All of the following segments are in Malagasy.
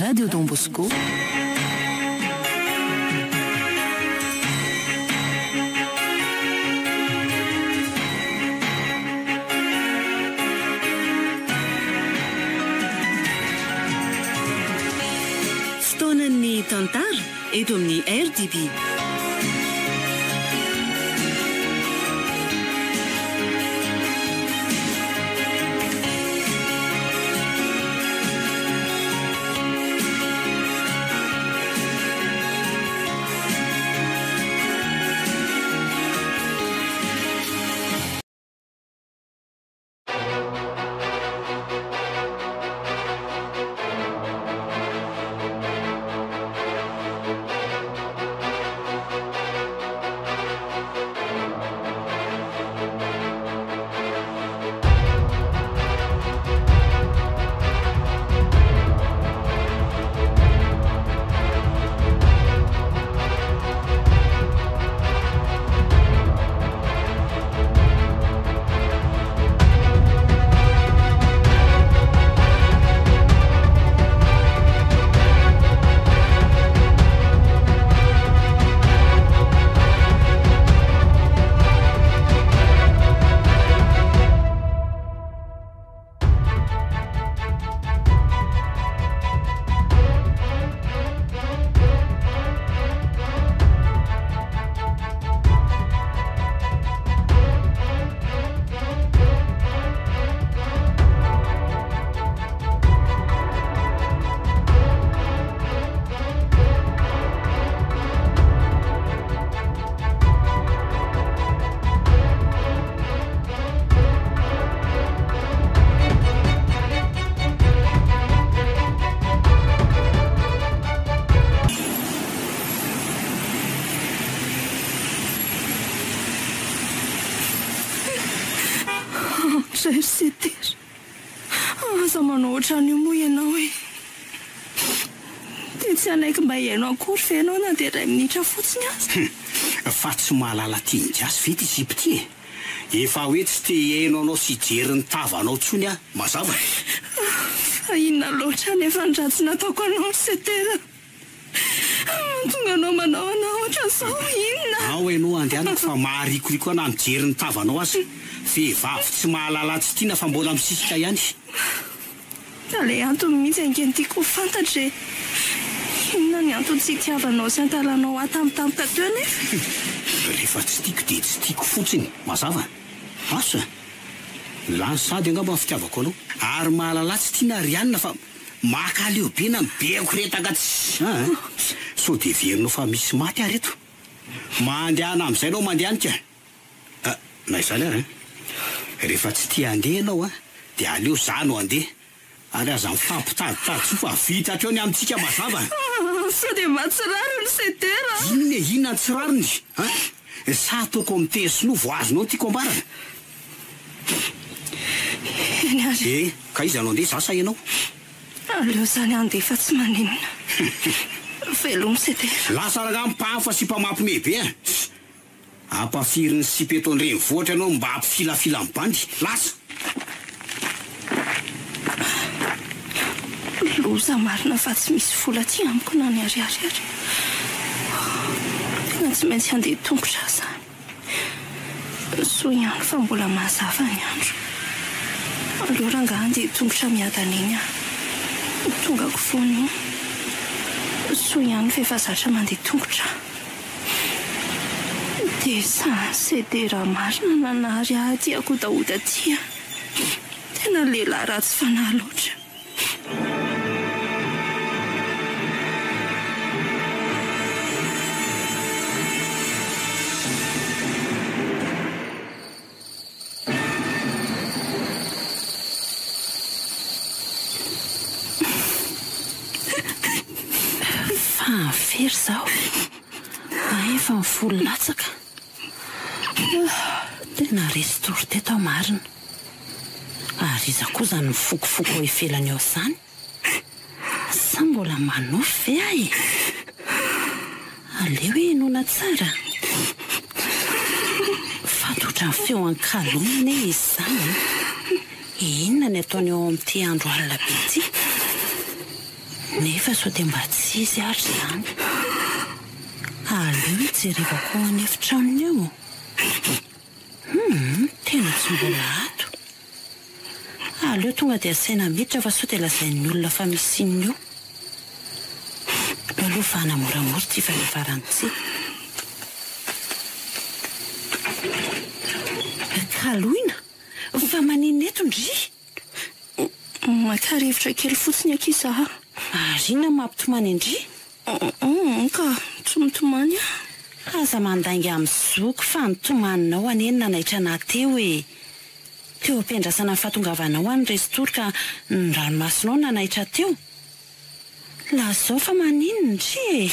Radio Don Bosco. Fotoanan'ny tantara eto amin'ny RDB. Cher Aza manao ohatran'io moa ianao e! Dia tsy hanaiky mba hihaino akory ve ianao na dia iray minitra fotsiny aza? Hum! Fa tsy mahalala teny gasy ve ity sipa ity e? Efa hoe tsy te hihaino anao sy hijery ny tavanao intsony aho, mazava e! Fa inona loatra anefa ny ratsy nataoko anao ry Setera? Mahatonga anao manao anah ohatran'izao inona? Ao ianao andehanako fa maharikoriko ahy na mijery ny tavanao aza. Vehivavy tsy mahalala tsy tiana fa mbola misisika ihany. Ka ilay antony mihitsy ange no tiako ho fantatra e! Inona ny antony tsy itiavanao sy ankahalanao ahy tampotampoka teo anefa? Rehefa tsy tiako dia tsy tiako fotsiny, mazava? Asa? Lany sahady angamba ny fitiavako anao. Ary mahalala tsy tiana ry anona fa Makaleo be na mibekoretaka tsy an! Sao dia heverinao fa misy maty ary eto? Mandehana amin'izay ianao mandehanika a! Na izany ary an! Rehefa tsy tia handeha ianao an, dia aleo za no handeha, ary aza mifampitaditady intsony fa vita hatreo ny amintsika mazava a! Sao dia mba tsy rariny Sedera a! Inona e? Inona ny tsy rariny an? Sa ataoko amin'ny teny sinoa vao azonao ny tiako ambarana? Eny ary. Eh, ka iza no handeha, za sa ianao? Aleo izany handeha fa tsy maninona. Veloma Sedera. Lasa rangahy mpahafa sy mpamampime be an! Ampafirin'ny sipa eto an-drenivohitra ianao mba hampifilafila ny bandy. Lasa! Loza marina fa tsy misy vola aty amiko na ny ariary ary. Tena tsy maintsy handeha tongotra aho izany. Soa ihany fa mbola mazava ny andro. Aleo rangahy handeha tongotra miadana eny aho. Ho tongako foana io. Soa ihany fa efa zatra mandeha tongotra aho. Dia sa Sedera marina nanary ahy aty Akodahoda aty a! Tena lehilahy ratsy fanahy loatra. Fa very izaho. Efa ny folo latsaka. Tena resy tory teto aho marina. Ary iza koa izany mifokofoko ao ivelany ao izany? Sa mbola manofy ve aho e? Aleo henoina tsara. Fa toa ohatran'ny feo an-kalona anie izy izany e! Inona ny ataony ao amin'ity andro alina be ity? Nefa sao dia mba tsy izy ary izany. Aleo hijerevako ao an'efitranony ao. Humm, tena tsy mbola ato. Aleo tonga dia asaina miditra fa sao dia lazain'ny olona fa misy inona eo. Aleo aloha vahana moramora ity varavarana ity. Kaloina? Fa maninona eto ndry? Maka rivotra kely fotsiny akia za. Ary inona no mampitomany an-dry? Humm ka, tsy mitomany aho. Aza mandainga amin'ny zoky fa ny tomaninao anie no nanaitra anah teo e! Teo am-piandrasana ny fahatongavanao aho niresin-tory ka ny ranomasonao no nanaitra teo. Lazao fa maninona ndry e!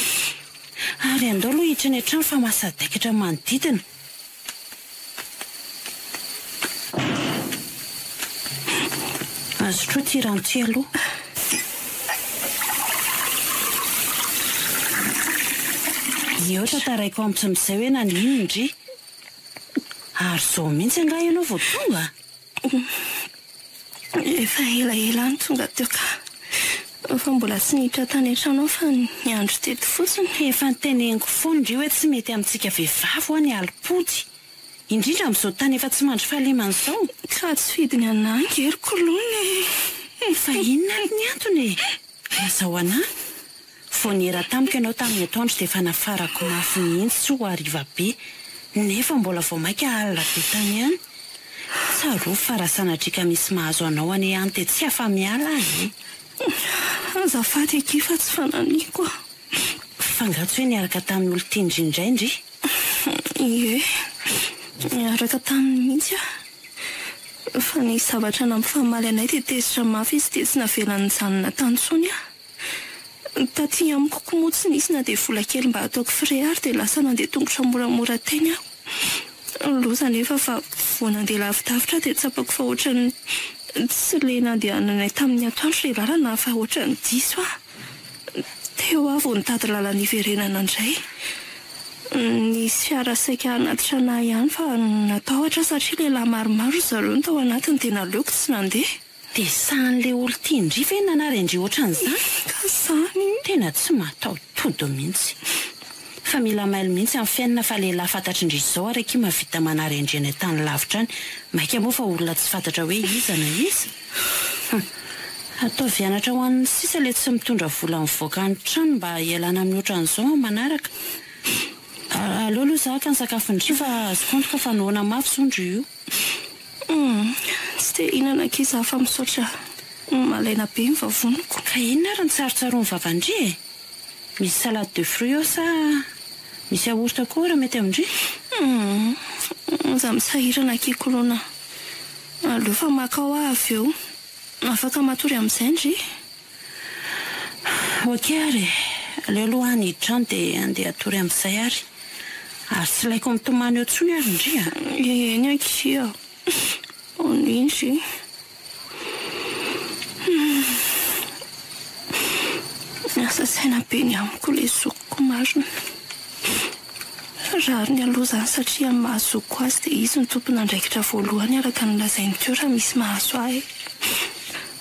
Ary andao aloha hiditra any an-trano fa mahasadaikatra ny manodidina. Azotroa ity rano ity aloha. Eo tantaraiko amiko amin'izay hoe naninona ndry. Ary izao mihitsy angaha ianao vao tonga? Efa elaela no tonga teo ka. Fa mbola tsy niditra tany an-trano aho fa niandry teto fotsiny. Efa noteneniko foana ndry hoe tsy mety amintsika vehivavy hoa ny alim-pody. Indrindra amin'izao tany efa tsy mandry fahalemana izao. Ka tsy fidiny anah ange ry Koloina e! Fa inona ary ny antony e? Lazao anah. Vao niera tamiko ianao tamin'ny atoandro dia efa nafarako mafy mihitsy tsy ho hariva be, nefa mbola vao mainka alina be tany ihany. Tsarovy fa raha sanatria ka misy mahazo anao anie any dia tsy afa-miala aho e! Azafady akia fa tsy fananiko a! Fa nga tsy hoe niaraka tamin'ny olon-tian-dry indray ndry? Ie, niaraka taminy mihitsy aho. Fa nisy zavatra nampifamaly anay dia tezitra mafy izy dia tsy navelany nijanona tany intsony aho. Taty amiko koa moa tsy nisy na dia vola kely mba hataoko frais ary dia lasa nandeha tongotra moramora teny aho. Loza anefa fa vao nandeha lavidavitra aho dia tsapako fa ohatran'ny tsy ilay nandehananay tamin'ny atoandro ilay lalana fa ohatran'ny diso aho. Teo aho vao nitady lalana hiverenana indray. Nisy fiara saika hanatitra anà ihany fa natahotra aho satria lehilahy maromaro ry zareo no tao anatiny dia naleoko tsy nandeha. Dia sahan'ilay olon-tian-dry ve nanary an-dry ohatran'izany? Ka izany. Tena tsy mahataho-tody mihitsy. Fa mila mailo mihitsy amin'ny fiainana fa lehilahy fantatrin-dry izao ary akia mahavita manary an-dry any an-tany lavitra any, mainka moa fa olona tsy fantatra hoe iza na iza. Hum. Ataovy anatra ho an'ny sisa ilay tsy mitondra vola mivoaka ny trano mba hialana amin'ny ohatran'izao amin'ny manaraka. Aleo aloha za haka ny sakafon-dry fa azoko antoka fa noana mafy izao ndry io. Humm, tsy te hihinana akia za fa misaotra malaina be ny vavoniko. Ka inona ary ny tsarotsaroan'ny vavan-dry e? Misy salade de fruits ao sa misy yaourt koa raha mety amin-dry? Humm, aza misahirana akia Koloina. Aleo fa maka ao aho avy eo. Afaka matory amin'izay ndry? Ok ary e! Aleo aloha aho hiditra any dia andeha hatory amin'izay ary. Ary tsy laiko mitomany eo intsony ary ndry a! Eny akia! Bonne nuit ndry! Miasa saina be ny amiko ilay zokiko marina. Rariny aloha izany satria amin'ny maha zokiko azy dia izy no tompon'andraikitra voalohany araka ny lazainy teo raha misy mahazo ahy.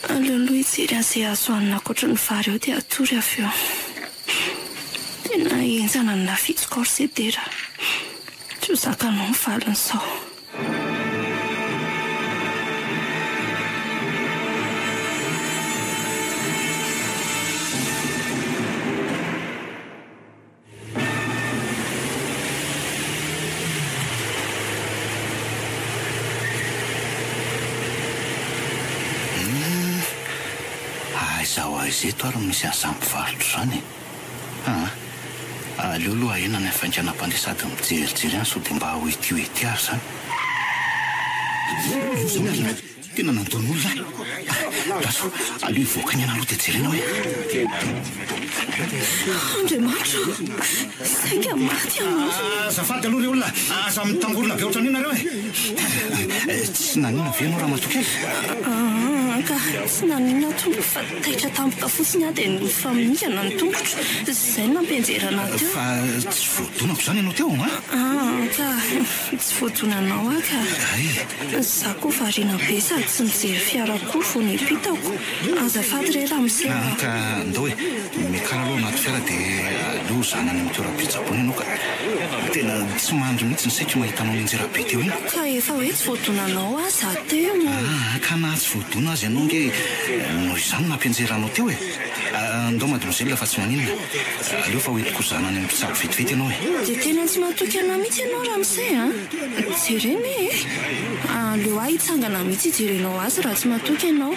Aleo aloha hijery an'izay azo hanina ankoatry ny vary eo dia hatory avy eo. Tena henjana ny lafitsiko ao ry Sedera. Tsy ho zakanao ny valin'izao. Humm, aiza ho aiza eto ary no misy an'izany mpivarotra izany e? Aa, aleo aloha ahena ny hafainganam-pandeha sady mijerijery ihany sao dia mba ho ety ho ety ary izany. Tena nandona olona aho. Andraso, aleo hivoaka ny anà aloha dia jerena hoe. Andriamanitra ô! Saika maty aho marina. Azafady aloha ry olona, aza mitangorona be ohatran'io nareo e! Tsy naninona ve ianao ramatoa kely? Aa ka, tsy naninona aho tompoko fa taitra tampoka fotsiny aho dia nifamingana ny tongotro, izay no nampianjera anà teo. Fa tsy voadonako izany ianao teo an? Aa ka, tsy voadonanao aho ka. Hay. Izaho koa variana be sady tsy nijery fiara akory vao niampitako. Azafady re ramose a! Ka ndao e, miakara aloha anaty fiara dia aleo zahana any amin'ny toeram-pitsaboana ianao ka. Tena tsy mandry mihitsy ny saiko mahita anao nianjera be teo iny. Ka efa hoe tsy voadonanao aho za teo. Aa ka na tsy voadona aza ianao ange noho izany nampianjera anao teo e. Ndao mademoiselle fa tsy maninona. Aleo fa hoentiko hozahana any amin'ny mpitsabo vetivety ianao e. Dia tena tsy matoky anah mihitsy ianao ramose a! Jerena e! Aleo ahy hitsangana mihitsy hijerenao azy raha tsy matoky ianao.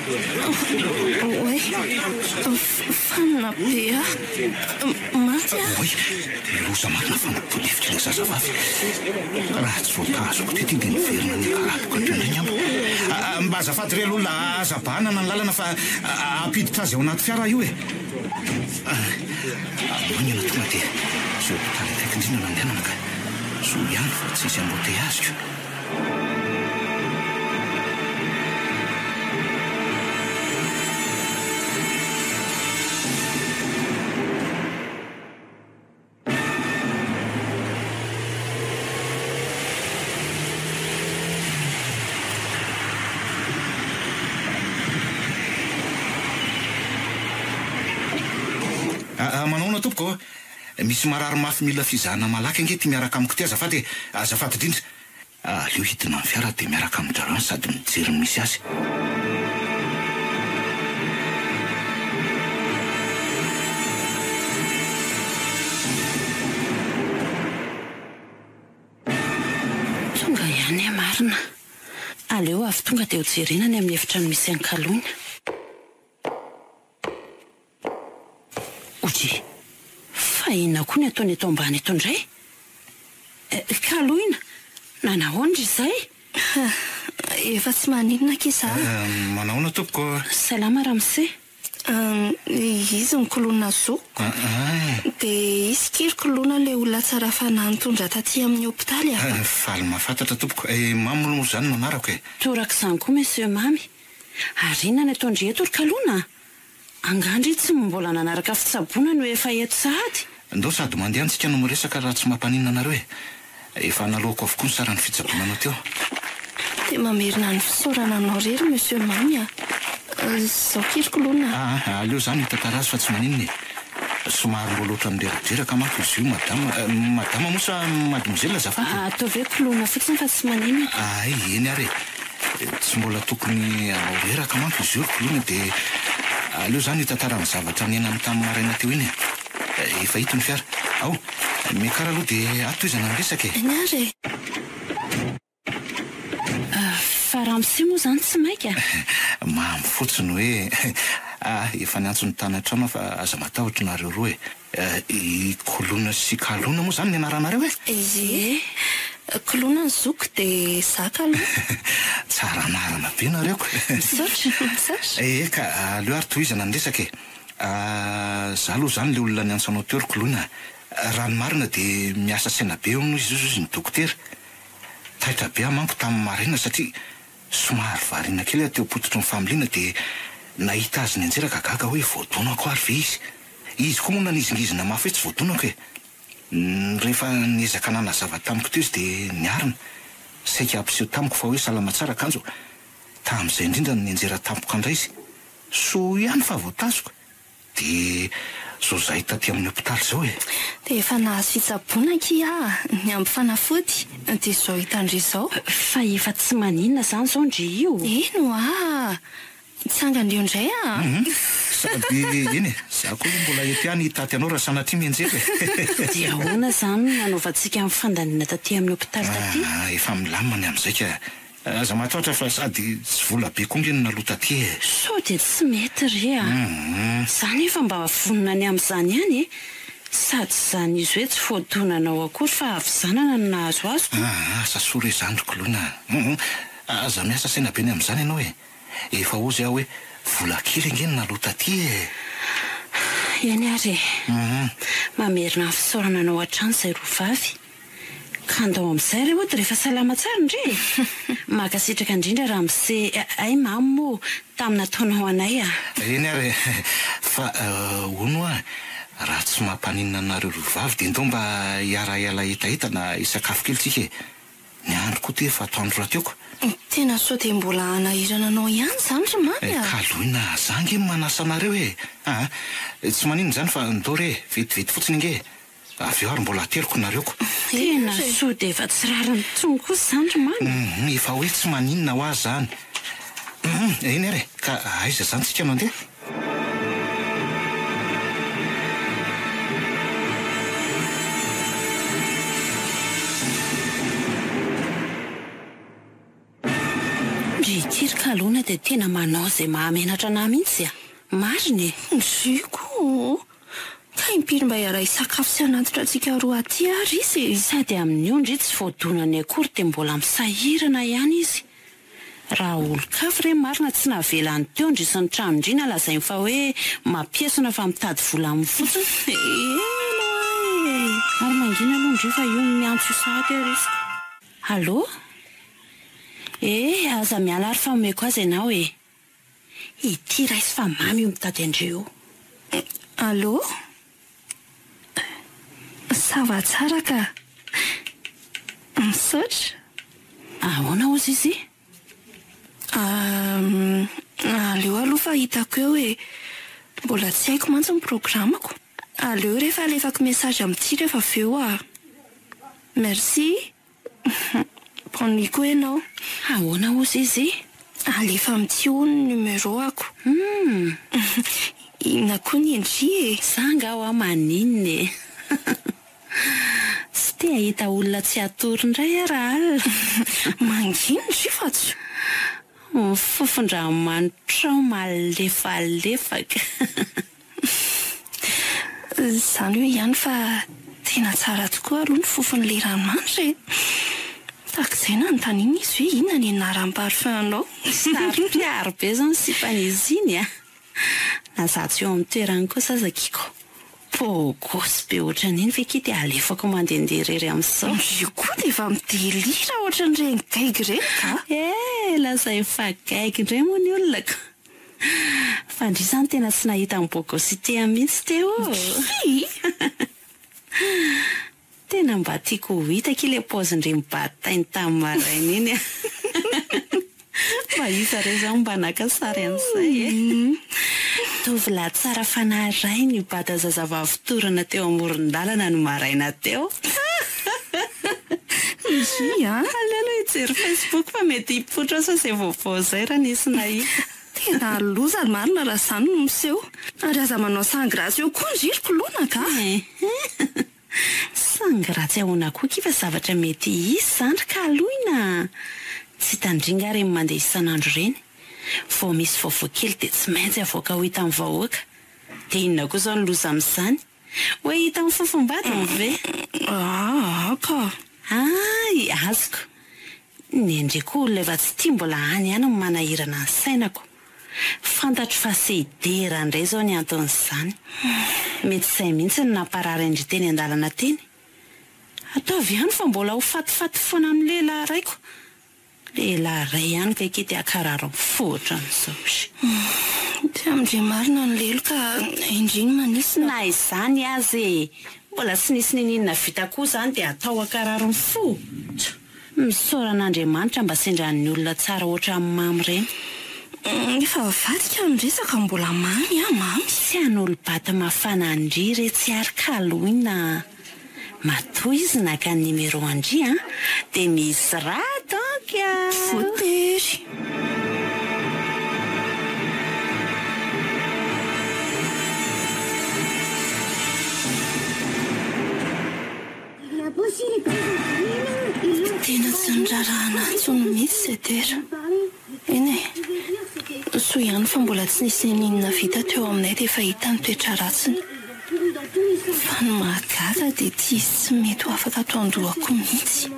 Oay! Fanina be aho. Maty aho. Oay! Loza marina fa nitodifitra ilay zazavavy. Raha tsy voatazoko teto iny dia niverina nikarapoka teo indray angamba. Mba azafady re aloha la aza bahanana ny lalana fa hampiditra azy ao anaty fiara io e! Maingana tonga dia izay hopitaly akaiky indrindra no andehanana ka. Soa ihany fa tsy hisy embouteillage ko. Aa manahoana tompoko ô? Misy marary mafy mila fizahana malaky ange ity miaraka amiko ity azafady e! Azafady indrindra. Aleo hidina ny fiara dia miaraka amin-dry zareo any sady mijery ny misy azy. Tonga ihany aho marina. Aleo avy tonga dia hojerena any amin'ny efitrano misy an'i Kaloina. Odry, fa inona koa ny ataony eto ambany eto indray? Kaloina, nanahoana ry izay? Efa tsy maninona akia za. Manahoana tompoko ô? Salama ramose. Izy no koloina zokiko. Dia izy ki ry koloina ilay olona tsara fanahy nitondra taty amin'ny hopitaly a. Faly mahafantatra tompoko. Mamy moa izany no anarako e. Torak'izany koa monsieur Mamy. Ary inona ny ataon-dry eto ry Kaloina a? Angaha ndry tsy mbola nanaraka fitsaboana no efa eto sahady? Ndao sady mandeha antsika no miresaka raha tsy mampaninona anareo e! Efa naloako avokoa ny saran'ny fitsaboana anao teo. Dia mamerina ny fisaorana anao re ry Monsieur Mamy a! Izao kiriko lona a! Aa, aleo za no hitantara azy fa tsy maninona e! Somary mbola ohatran'ny reradreraka manko izy io madama, madama moa sa mademoiselle azafady e? Ataovy hoe koloina fotsiny fa tsy maninona. Hay, eny ary e! Tsy mbola tokony hanao reraka manko izy io ry koloina dia aleo za no hitantara ny zavatra niainany tamin'ny maraina teo iny e! Efa ito ny fiara. Ao, miakara aloha dia ato tohizana ny resaka e! Eny ary e! Fa ramose moa izany tsy maika? Mamy fotsiny hoe ah, efa niantso ny tany an-trano aho fa aza matahotra nareo roa e. I Koloina sy Kalona moa izany ny anaranareo e? Ie, Koloina ny zokiko dia izaho Kalona. Tsara anarana be nareo ko. Misaotra, misaotra. Eka, aleo ary tohizana ny resaka e. Za aloha izany ilay olona niantso anao teo ry Koloina a. Raha ny marina dia miasa saina be hono izy hozy ny dokotera. Taitra be aho manko tamin'ny maraina satria somary variana kely aho teo am-pototry ny familiana dia nahita azy nianjera ka gaga hoe voadonako ary ve izy? Izy koa moa nanizingizina mafy hoe tsy voadonako e! Rehefa niezaka nanazava tamiko teo izy dia niarina, saika hampiseho tamiko fa hoe salama tsara kanjo tamin'izay indrindra no nianjera tampoka indray izy. Soa ihany fa voatazoko. Dia zao zahay taty amin'ny hopitaly zao e! Dia efa nahazo fitsaboana akia aho, ny ampy fanafody, dia izao hitan-dry izao. Fa efa tsy maninona izany izao ndry io? Eny ho'a! Mitsangana eo indray aho an! Sady eny e! Za koa aloha mbola eto ihany hitaty anao raha sanatria mianjera e! Dia ahoana izany no nanaovantsika ny fandaniana taty amin'ny hopitaly taty? Ah, efa milamina ny amin'izay ka! Aza matahotra fa sady tsy vola be koa nge no naloa taty e! Sao dia tsy mety re a! Za nefa mba vonona ny amin'izany ihany e! Sady izany izy hoe tsy voadonanao akory fa havizanana no nahazo azy ko! Aa asa soa re izany ry Koloina a! Aza miasa saina be ny amin'izany ianao e! Efa hozy aho hoe vola kely ange no naloa taty e! Eny ary e. Mamerina ny fisaorana anao hatrany izay roa vavy. Ka andao amin'izay re hody rehefa salama tsara ndry e! Mankasitraka indrindra ramose, hay mamy moa tamin'ny nataonao anay a! Eny ary e! Fa hono hoa, raha tsy mampaninona anareo roa vavy dia ndao mba hiara-hiala hetaheta na hisakafo kely tsika e! Ny andro koa ty efa atoandro rahateo ka! Tena sao dia mbola hanahirana anao ihany izany ry Mamy a! Kaloina, za ange no manasa anareo e! Aa! Tsy maninona izany fa ndao re e! Vetivety fotsiny ange e! Avy eo ary mbola ateriko nareo ko. Tena soa dia efa tsy rariny intsony kosa izany ry Mamy. Hum, efa hoe tsy maninona ho azy izany. Hum, eny ary e, ka aiza izany tsika no handeha? Ndry ity ry Kalona dia tena manao izay mahamenatra anah mihitsy a! Marina e! Ndry koa! Ka impiry mba hiara-hisakafo sy hanatitra antsika roa aty ary izy e! Sady amin'io ndry tsy voadonany akory dia mbola misahirana ihany izy. Raha olon-kafa re marina tsy navelany teo ndry sy ny tranon-dry na lazainy fa hoe mampiesona fa mitady vola aminy fotsiny. Ela e! Ary mangina aloha ndry fa io miantso io sahady ary izy ka. Allô? Eh, aza miala ary fa omeko azy ianao e! Ity raiso fa mamy io mitady an-dry io. Allô? Ça va tsara ka! Misaotra! Ahoana hozy izy? Aleo aloha fa hitako eo e! Mbola tsy haiko mantsy ny programako. Aleo rehefa alefako message amin'ity rehefa avy eo ah! Merci! Bonne nuit koa ianao. Ahoana hozy izy? Alefa amin'ity hono ny numéro-ako. Humm! Inona koa ny endry e? Za nga hoa maninona e? Tsy te hahita olona tsy hatory indray aho raha alina. Mangina ndry fa tsy. Ny fofon-dranomanitra ao malefalefaka. Izany eo ihany fa tena tsara tokoa aloha ny fofon'ilay ranomanitra e! Tahaka izay nanontaniana izy hoe inona ny anaran'ny parfum-nao. Saro-piaro be izao ny sipan'izy iny a! Na za tsy eo amin'ny toerany kosa aza kiko beau gosse be ohatran'iny ve ki dia alefako mandehandeha irery amin'izao? Io koa dia efa mi-delire ohatran'ireny gaigy ireny ka! Eh! Lazainy fa gaigy indray moa ny olona ka! Fa ndry zany tena tsy nahita an'i Bogosité mihitsy teo ô! Tena mba tiako ho hita akia le paozin-dry mibatainy tamin'ny maraina iny a! Mba iza re zao mba naka sary an'izay e! Tovolahy tsara fanahy iray nibata zazavavy torana teo amoron-dalana ny maraina teo. Ndry a! Aleo aloha hijery Facebook fa mety hipoitra ao sao izay vaovao izay raha nisy nahita. Tena loza marina raha izany no miseho. Ary aza manao sangy ratsy eo koa ndry ry Koloina ka! Sangy ratsy ahoana koa akia fa zavatra mety hisy izany ry Kaloina a! Tsy hitan-dry nga ireny mandeha isan'andro ireny. Vao misy vaovao kely dia tsy maintsy avoaka ho hitan'ny vahoaka. Dia inona koa izao ny loza amin'izany? Hoe hitan'ny fofombadiny ve? Aa ka! Hay, azoko. Ny an-dry koa olona efa tsy tia mbola any ihany no manahirana ny sainako. Fantatro fa se-hidera indray izao ny anton'izany. Mety izay mihitsy no namparary an-dry teny an-dalana teny. Ataovy ihany fa mbola ho fatifaty foana amin'ny lehilahy raiko. Lehilahy iray ihany kay ity dia ankarary ny fo ohatran'izao. Tsy amin-dry marina ny lelo ka indry ny manisina. Na izany aza e! Mbola tsy nisy niniana vita koa izany dia atao ankarary ny fo? Tjo! Misaora an'Andriamanitra mba sendran'ny olona tsara ohatran'i Mamy ireny. Efa avadika ny resaka mbola mamy an mamy. Tsy hanolo-bato mafana an-dry re tsy ary kaloina an! Matoa izy naka ny numéro an-dry an, dia misy raha donc a! Voatery. Tena tsy niraharaha anah intsony mihitsy Sedera. Eny e, soa ihany fa mbola tsy nisy n'inon'inona vita teo aminay dia efa hita ny toetra ratsiny. Fa ny mahagaga dia ity izy tsy mety ho afaka ato an-dohako mihitsy.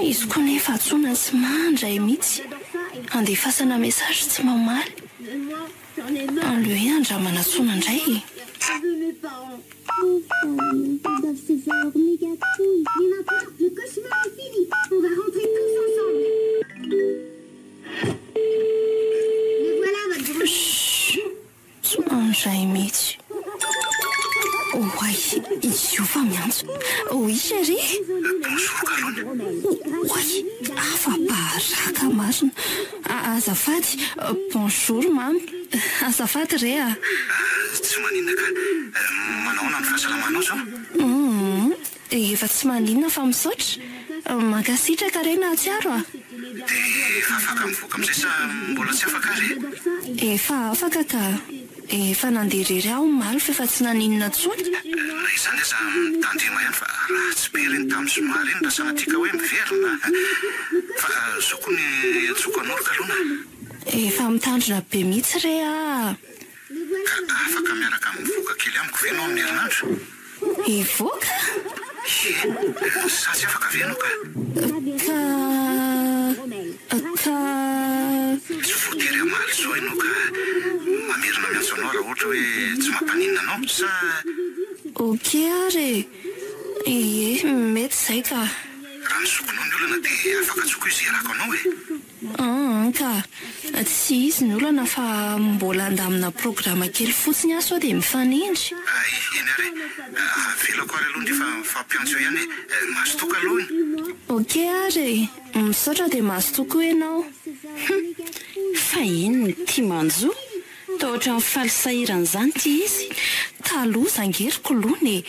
Izy koa nefa antsoina tsy mandray mihitsy, andefasana message tsy mamaly. Aleo hoe andramana antsoina indray e. Chut! Tsy mandray mihitsy. Oay, izy io fa miantso. Oui chérie. Bonjour Kalona. Oay, afa-baraka marina. Azafady, bonjour mamy. Azafady re a. Tsy maninona ka. Manahoana ny fahasalamanao izao? Humm, efa tsy maninona fa misaotra. Mankasitraka re nahatsiaro a. Dia efa afaka mivoaka amin'izay sa mbola tsy afaka ary e? Efa afaka ka. Efa nandeha irery aho omaly f'efa tsy naninona intsony. Na izany aza mitandrema ihany fa ratsy be ireny tamin'ny zoma ireny raha sanatria ka hoe miverina. Fa izao koa ny iantsoako anao ry Kalona a. Efa mitandrina be mihitsy re aho. Ka afaka miaraka mivoaka kely amiko ve ianao amin'ny herinandro? Hivoaka? Ie, sa tsy afaka ve ianao ka? Ka. Ka. Tsy voatery hamaly izao ianao ka. Mamerina miantso anao raha ohatra hoe tsy mampaninona anao, sa? Ok ary e! Ie, mety izay ka. Raha ny zokinao ny olana dia afaka antsoiko izy hiarako anao e! Aa ka, tsy izy ny olana fa mbola handamina programa kely fotsiny aho sao dia mifanindry. Hay, eny ary e! Avelako ary aloha ndry fa mifampiantso eo ihany e! Mazotoa kaloha iny! Ok ary e! Misaotra dia mazotoa koa ianao. Hum! Fa inona ity manjo? Toa ohatran'ny faly sahirana izany ity izy. Taloha ange ry koloina e!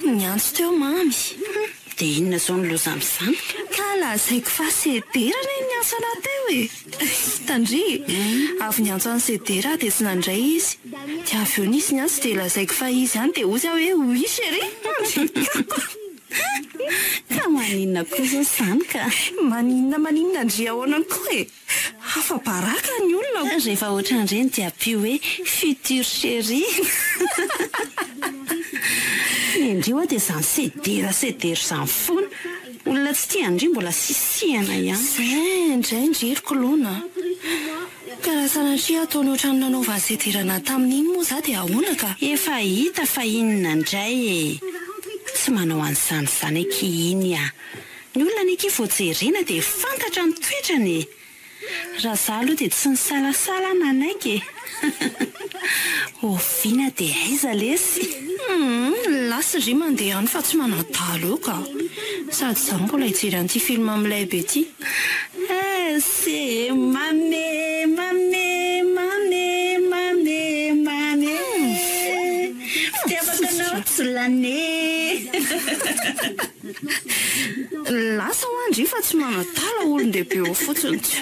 Niantso teo Mamy. Hum! Dia inona izao ny loza amin'izany? Ka lazaiko fa Sedera anie no niantso anà teo e! Hitan-dry e! Avy niantso an'i Sedera aho dia tsy nandray izy. Dia avy eo nisy niantso dia lazaiko fa izy ihany dia hozy aho hoe oui chérie! Ka maninona koa izao izany ka? Maninona maninona ndry ahoana koa e! Afa-baraka ny olona o! Rehefa ohatran'ireny dia ampio hoe futur chéri. Ny an-dry hoa dia izany sedera sedera izany foana. Olona tsy tia an-dry mbola sisihana ihany. Zay indray ndry ry koloina a! Ka raha sanatria ataony ohatran'ny nanaovan'i sedera anah tamin'iny moa za dia ahoana ka? Efa hita fa inona indray e! Tsy manao an'izany izany akia iny ah! Ny olona anie akia vao jerena dia fantatra ny toetrany e! Raha za aloha dia tsy nisalasala aho nanaiky e! Oviana dia aiza lesy? Humm, lasa ry mandeha any fa tsy manadala eo ka! Sady za mbola hijery an'ity film milay be ty. Eh c'est mame mame mame mame mame Fitiavako anao tsy lany e! Lasa hoa ndry fa tsy manadala olon-dehibe eo fotsiny tsy.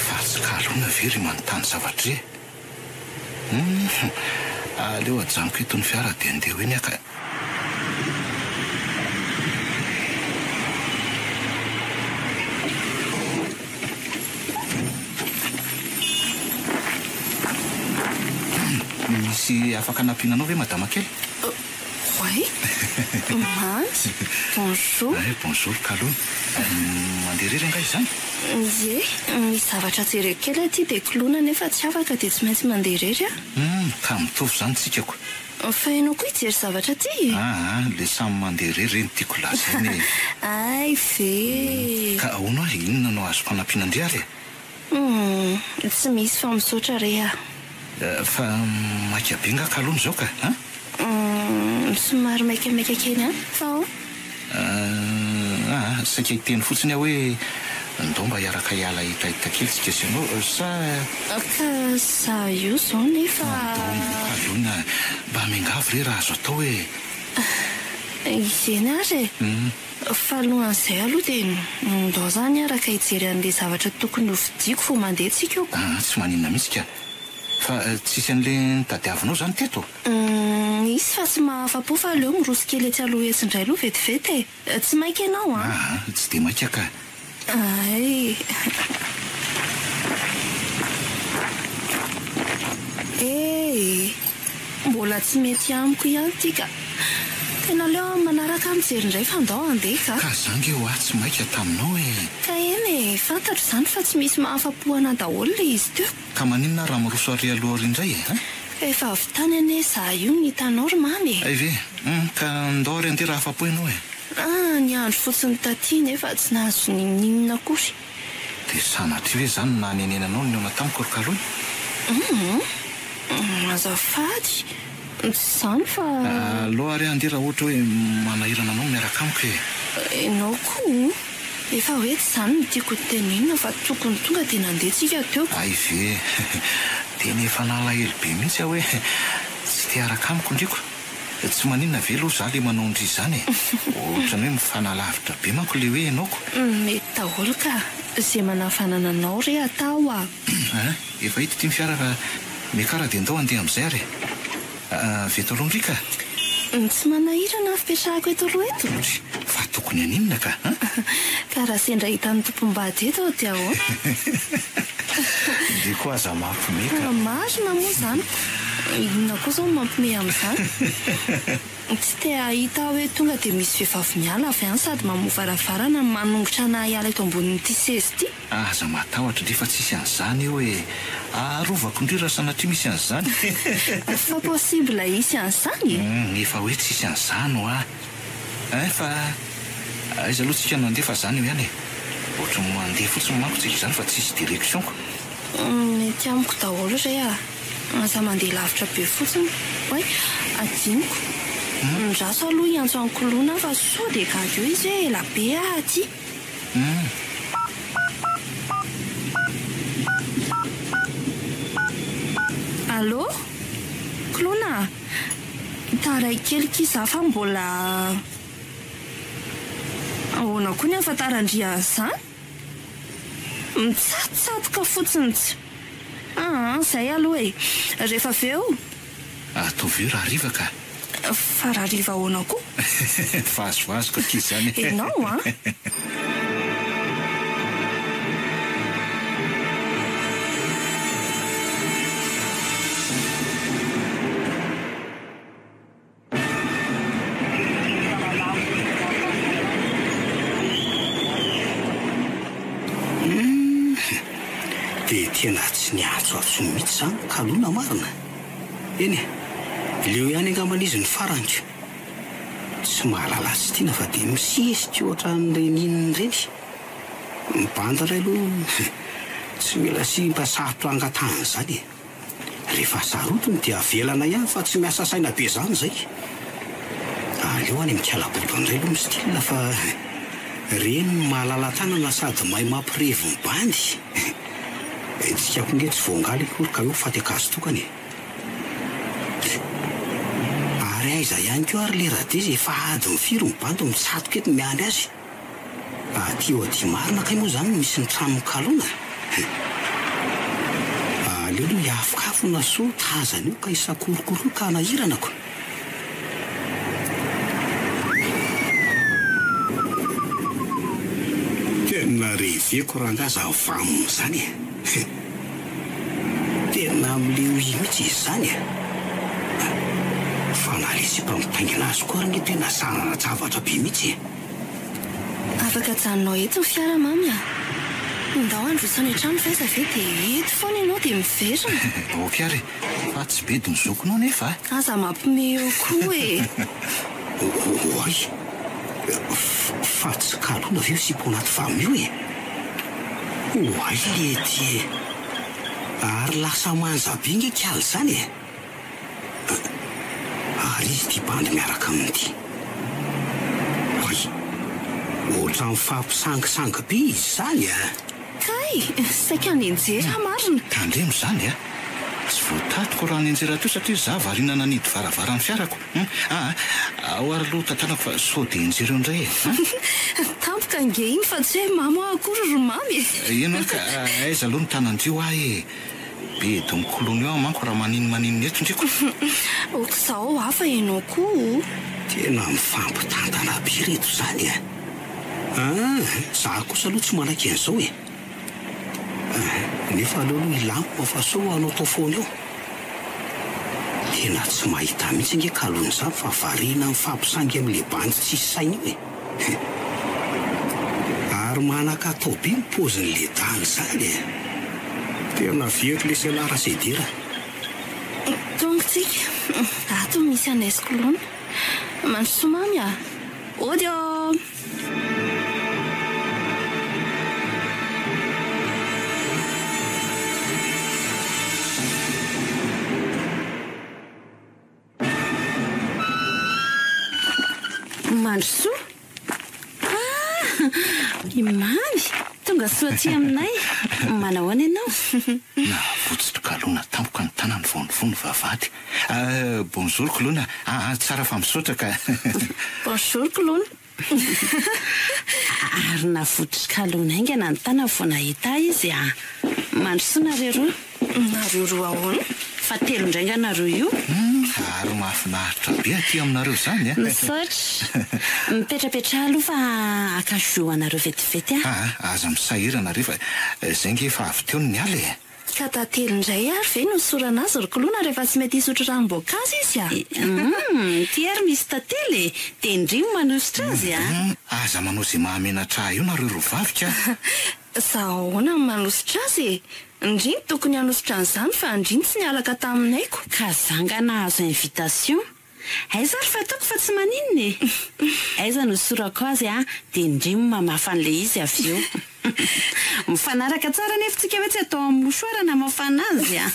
Fa tsy kalona ve ry manontany zavatra e? Humm, aleo ajanoko eto ny fiara dia andeha ho eny aho ka. Humm, misy afaka anampiana anao ve madama kely? Oay! Mamy! Bonjour! Ay, bonjour Kalou. Mandeha irery angaha izany? Ie, misy zavatra jereko kely aty dia koloina nefa tsy afaka dia tsy maintsy mandeha irery aho. Humm, ka mitovy izany tsika ko. Fa ianao koa hijery zavatra aty e? Aa, le samy mandeha irery re no tiako lazaina e. Hay ve e! Ka ahoana hoa, inona no azoko anampiana an-dry ary e? Humm, tsy misy fa misaotra re ah. Fa maika be nga kalou izao ka an? Humm, somary maikamaika kely ihany fa ao. Aa, saika hiteny fotsiny aho hoe ndao mba hiaraka hiala hetaheta kely tsika sy ianao sa. Ka za io izao nefa. Ndao kalou mba miangavy re raha azo atao e. Eny ary e. Fa alohan'izay aloha dia ndao zany hiaraka hijery an'ilay zavatra tokony ho vidiako vao mandeha tsika ok. Aa tsy maninona mihitsy ka. Fa tsisy an'ilay notadiavinao zany teto? Misy fa tsy mahafa-po fa aleo miroso kely etsy aloha etsy indray aloha vetivety e. Tsy maika ianao an? Aa tsy dia maika ka. Hay. Eh! Mbola tsy mety amiko ihany ity ka. Tena aleo amin'ny manaraka aho mijery indray fa ndao handeha ka. Ka za nge hoa tsy maika taminao e! Ka eny e, fantatro izany fa tsy misy mahafa-po anah daholo ilay izy teo. Ka maninona aho raha miroso ary aloha ary indray e? Hein? Ka efa avy tany anie za io no hitanao ry mamy e! Hay ve? Hum, ka ndao ary andeha raha afa-po ianao e! Ah, niandry fotsiny taty nefa tsy nahazo n'inon'inona akory. Dia sanatria ve izany no nahanenenanao ny nihaona tamiko ry Kaloina? Hum, azafady, tsy izany fa. Aleo ary aho andeha raha ohatra hoe manahirana anao ny miaraka amiko e! Ianao koa, efa hoe tsy izany no tiako hotenenina fa tokony tonga dia nandeha tsika teo. Hay ve! Tena efa nalahelo be mihitsy aho hoe tsy te hiaraka amiko ndriko. Tsy maninona ve aloha za le manao ndry izany e! Ohatran'ny hoe mifanalavitra be manko le hoe ianao ko! Mety daholo ka! Ze manavanana anao re atao a! Hein! Efa hita ity ny fiara fa miakara dia ndao handeha amin'izay ary e! Avy eto aloha ndry ka! Tsy manahirana ny fipetrahako eto aloha eto? Ndry! Fa tokony haninona ka! Hein! Ka raha sendra hitan'ny tompom-bady eto aho dia ahoana? Ndry koa aza mampime ka! Marina moa izany ko! Inona koa izao no mampime amin'izany? Tsy te hahita aho hoe tonga dia misy vehivavy miala avy any sady mamoha varavarana manongotra anà hiala eto ambonin'ity seza ity. Aza matahotra ndry fa tsisy an'izany eo e! Arovako ndry raha sanatria misy an'izany. Fa possible hisy an'izany e? Humm efa hoe tsisy an'izany hoa ein fa aiza aloha tsika no handeha fa zany eo ihany e! Ohatry ny mandeha fotsiny manko tsika izany fa tsisy direction ko! Mety amiko daholo re a! Aza mandeha lavitra be fotsiny oay! Adinoko! Ndraso aloha hiantso an'i Koloina aho fa sao dia gaga eo izy hoe ela be aho aty. Allô? Koloina a! Taraiky kely ky za fa mbola. Ahoana koa ny ahafantaran-dry an'izany? Mitsatotsatoka fotsiny tsy. Aa, zay aloha e! Rehefa avy eo. Ataovy eo rahariva ka! Fa rahariva ahoana koa? Vazivazy ko akia izany e! Ianao an! Humm! Dia tena tsy niantsoantso mihitsy izany Kalona marina? Eny e, leo ihany angambany izy ny farany ko! Tsy mahalala azy tiana fa dia misesika ohatran'ireny inona ireny. Ny bandy indray aloha tsy mila simba sarotra angatahana izany e! Rehefa sarotiny dia avelana ihany fa tsy miasa saina be zany zay. Aleo any mikalabodo indray aloha mi-style fa reny no mahalala tanana sady mahay mampirevy ny bandy. Tsika koa nge tsy voangaly akory ka eo faty ankazo tokana e. Ary aiza ihany koa ary le radezy efa adiny firy ny bandy mitsatoka eto miandry azy. Aty eo aty marina kay moa zany no misy ny tranon'i Kalona e! Aleo aloha hiafokafona soa tazana eo ka hisakorokoro eo ka hanahirana ko! Tena reveko rangaha zany vam zany e! Tena amle oui mihitsy izy zany e! Fa na le sipa mitaingina azy koa ary nge tena zanana-javatra be mihitsy e! Afaka ajanonao eto ny fiara mamy a! Ndao handroso any an-trano fa aiza ve dia eto foana ianao dia miverina. Ok ary e! Fa tsy bedy ny zokinao nefa a! Aza mampime eo koa e! Oay! Fa tsy kalona ve io sipa ao anaty vam io e? Oay lety e! Ary lasa manja be nge kaly zany e! Ary izy ity bandy miaraka aminy ity. Oay! Ohatran'ny mifampisangisangy be izy izany a! Kay! Saika nianjera marina! Tandremo izany a! Tsy voatatiko raha nianjera teo satria za variana nanidy varavaran'ny fiarako. Hum! Aa! Ao ary aloha tantanako fa sao dia hianjera eo indray e! An! Tampoka ange iny fa tsy hoe mamo aho akory ry mamy e! Eny ho'a ka aiza aloha ny tanan-dry ho'a e! Be donkolony eo aho manko raha maninomaninona eto ndry ko. Ok zao hafa enao koa o. Tena mifampitantana be reto zany a! An! Za kosa aloha tsy manaiky an'izao e! An! Nefa aleo aloha hilamina fa sao hanaotao foana eo. Tena tsy mahita mihitsy ange kalony izany fa variana mifampisangy amin'le bandy tsisy saina io e. Ary manan-katao be ny paozin'le dany izany e. Tena very lesy ialahy Rasedera. Tonga tsika. Ato misy anay sy Koloina. Mandrosoa mamy a! Ody ô! Mandrosoa! Ah! I Mamy! Tonga soa aty aminay! Manahoana ianao? Navotsotry Kaloina tampoka ny tanany vao nivoha ny vavahady. Ah, bonjour Koloina. Ah, ah, tsara fa misaotra ka. Bonjour Koloina. Ary navotr'i Kaloina haingana ny tanany vao nahita ahy izy ah. Mandrosoa nareo roa. Nareo roa ahoana? Fa telo indray nga nareo io? Humm, ary mahafinaritra be aty aminareo izany a! Misaotra. Mipetrapetraha aloha fa haka jus ho anareo vetivety aho. Aa, aza misahirana re fa izay nge efa avy teo ny niala e! Ka tantely indray ary ve no hosorana azy ry Koloina rehefa tsy mety hisotro ranom-boankazo izy a! Humm, ity ary misy tantely e! Dia ndry no manosotra azy a! Humm, aza manao izay mahamenatra ahy eo nareo roa vavy ka! Za ahoana no manosotra azy e! Ndry no tokony hanosotra an'izany fa ndry no tsy niaraka taminay ko! Ka za nga nahazo invitation? Aiza ary fa ataoko fa tsy maninona e! Aiza no sorako azy a, dia ndry no mamafa an'ilay izy avy eo. Mifanaraka tsara anefa tsika hoe tsy atao amin'ny mouchoir ny hamafana azy a!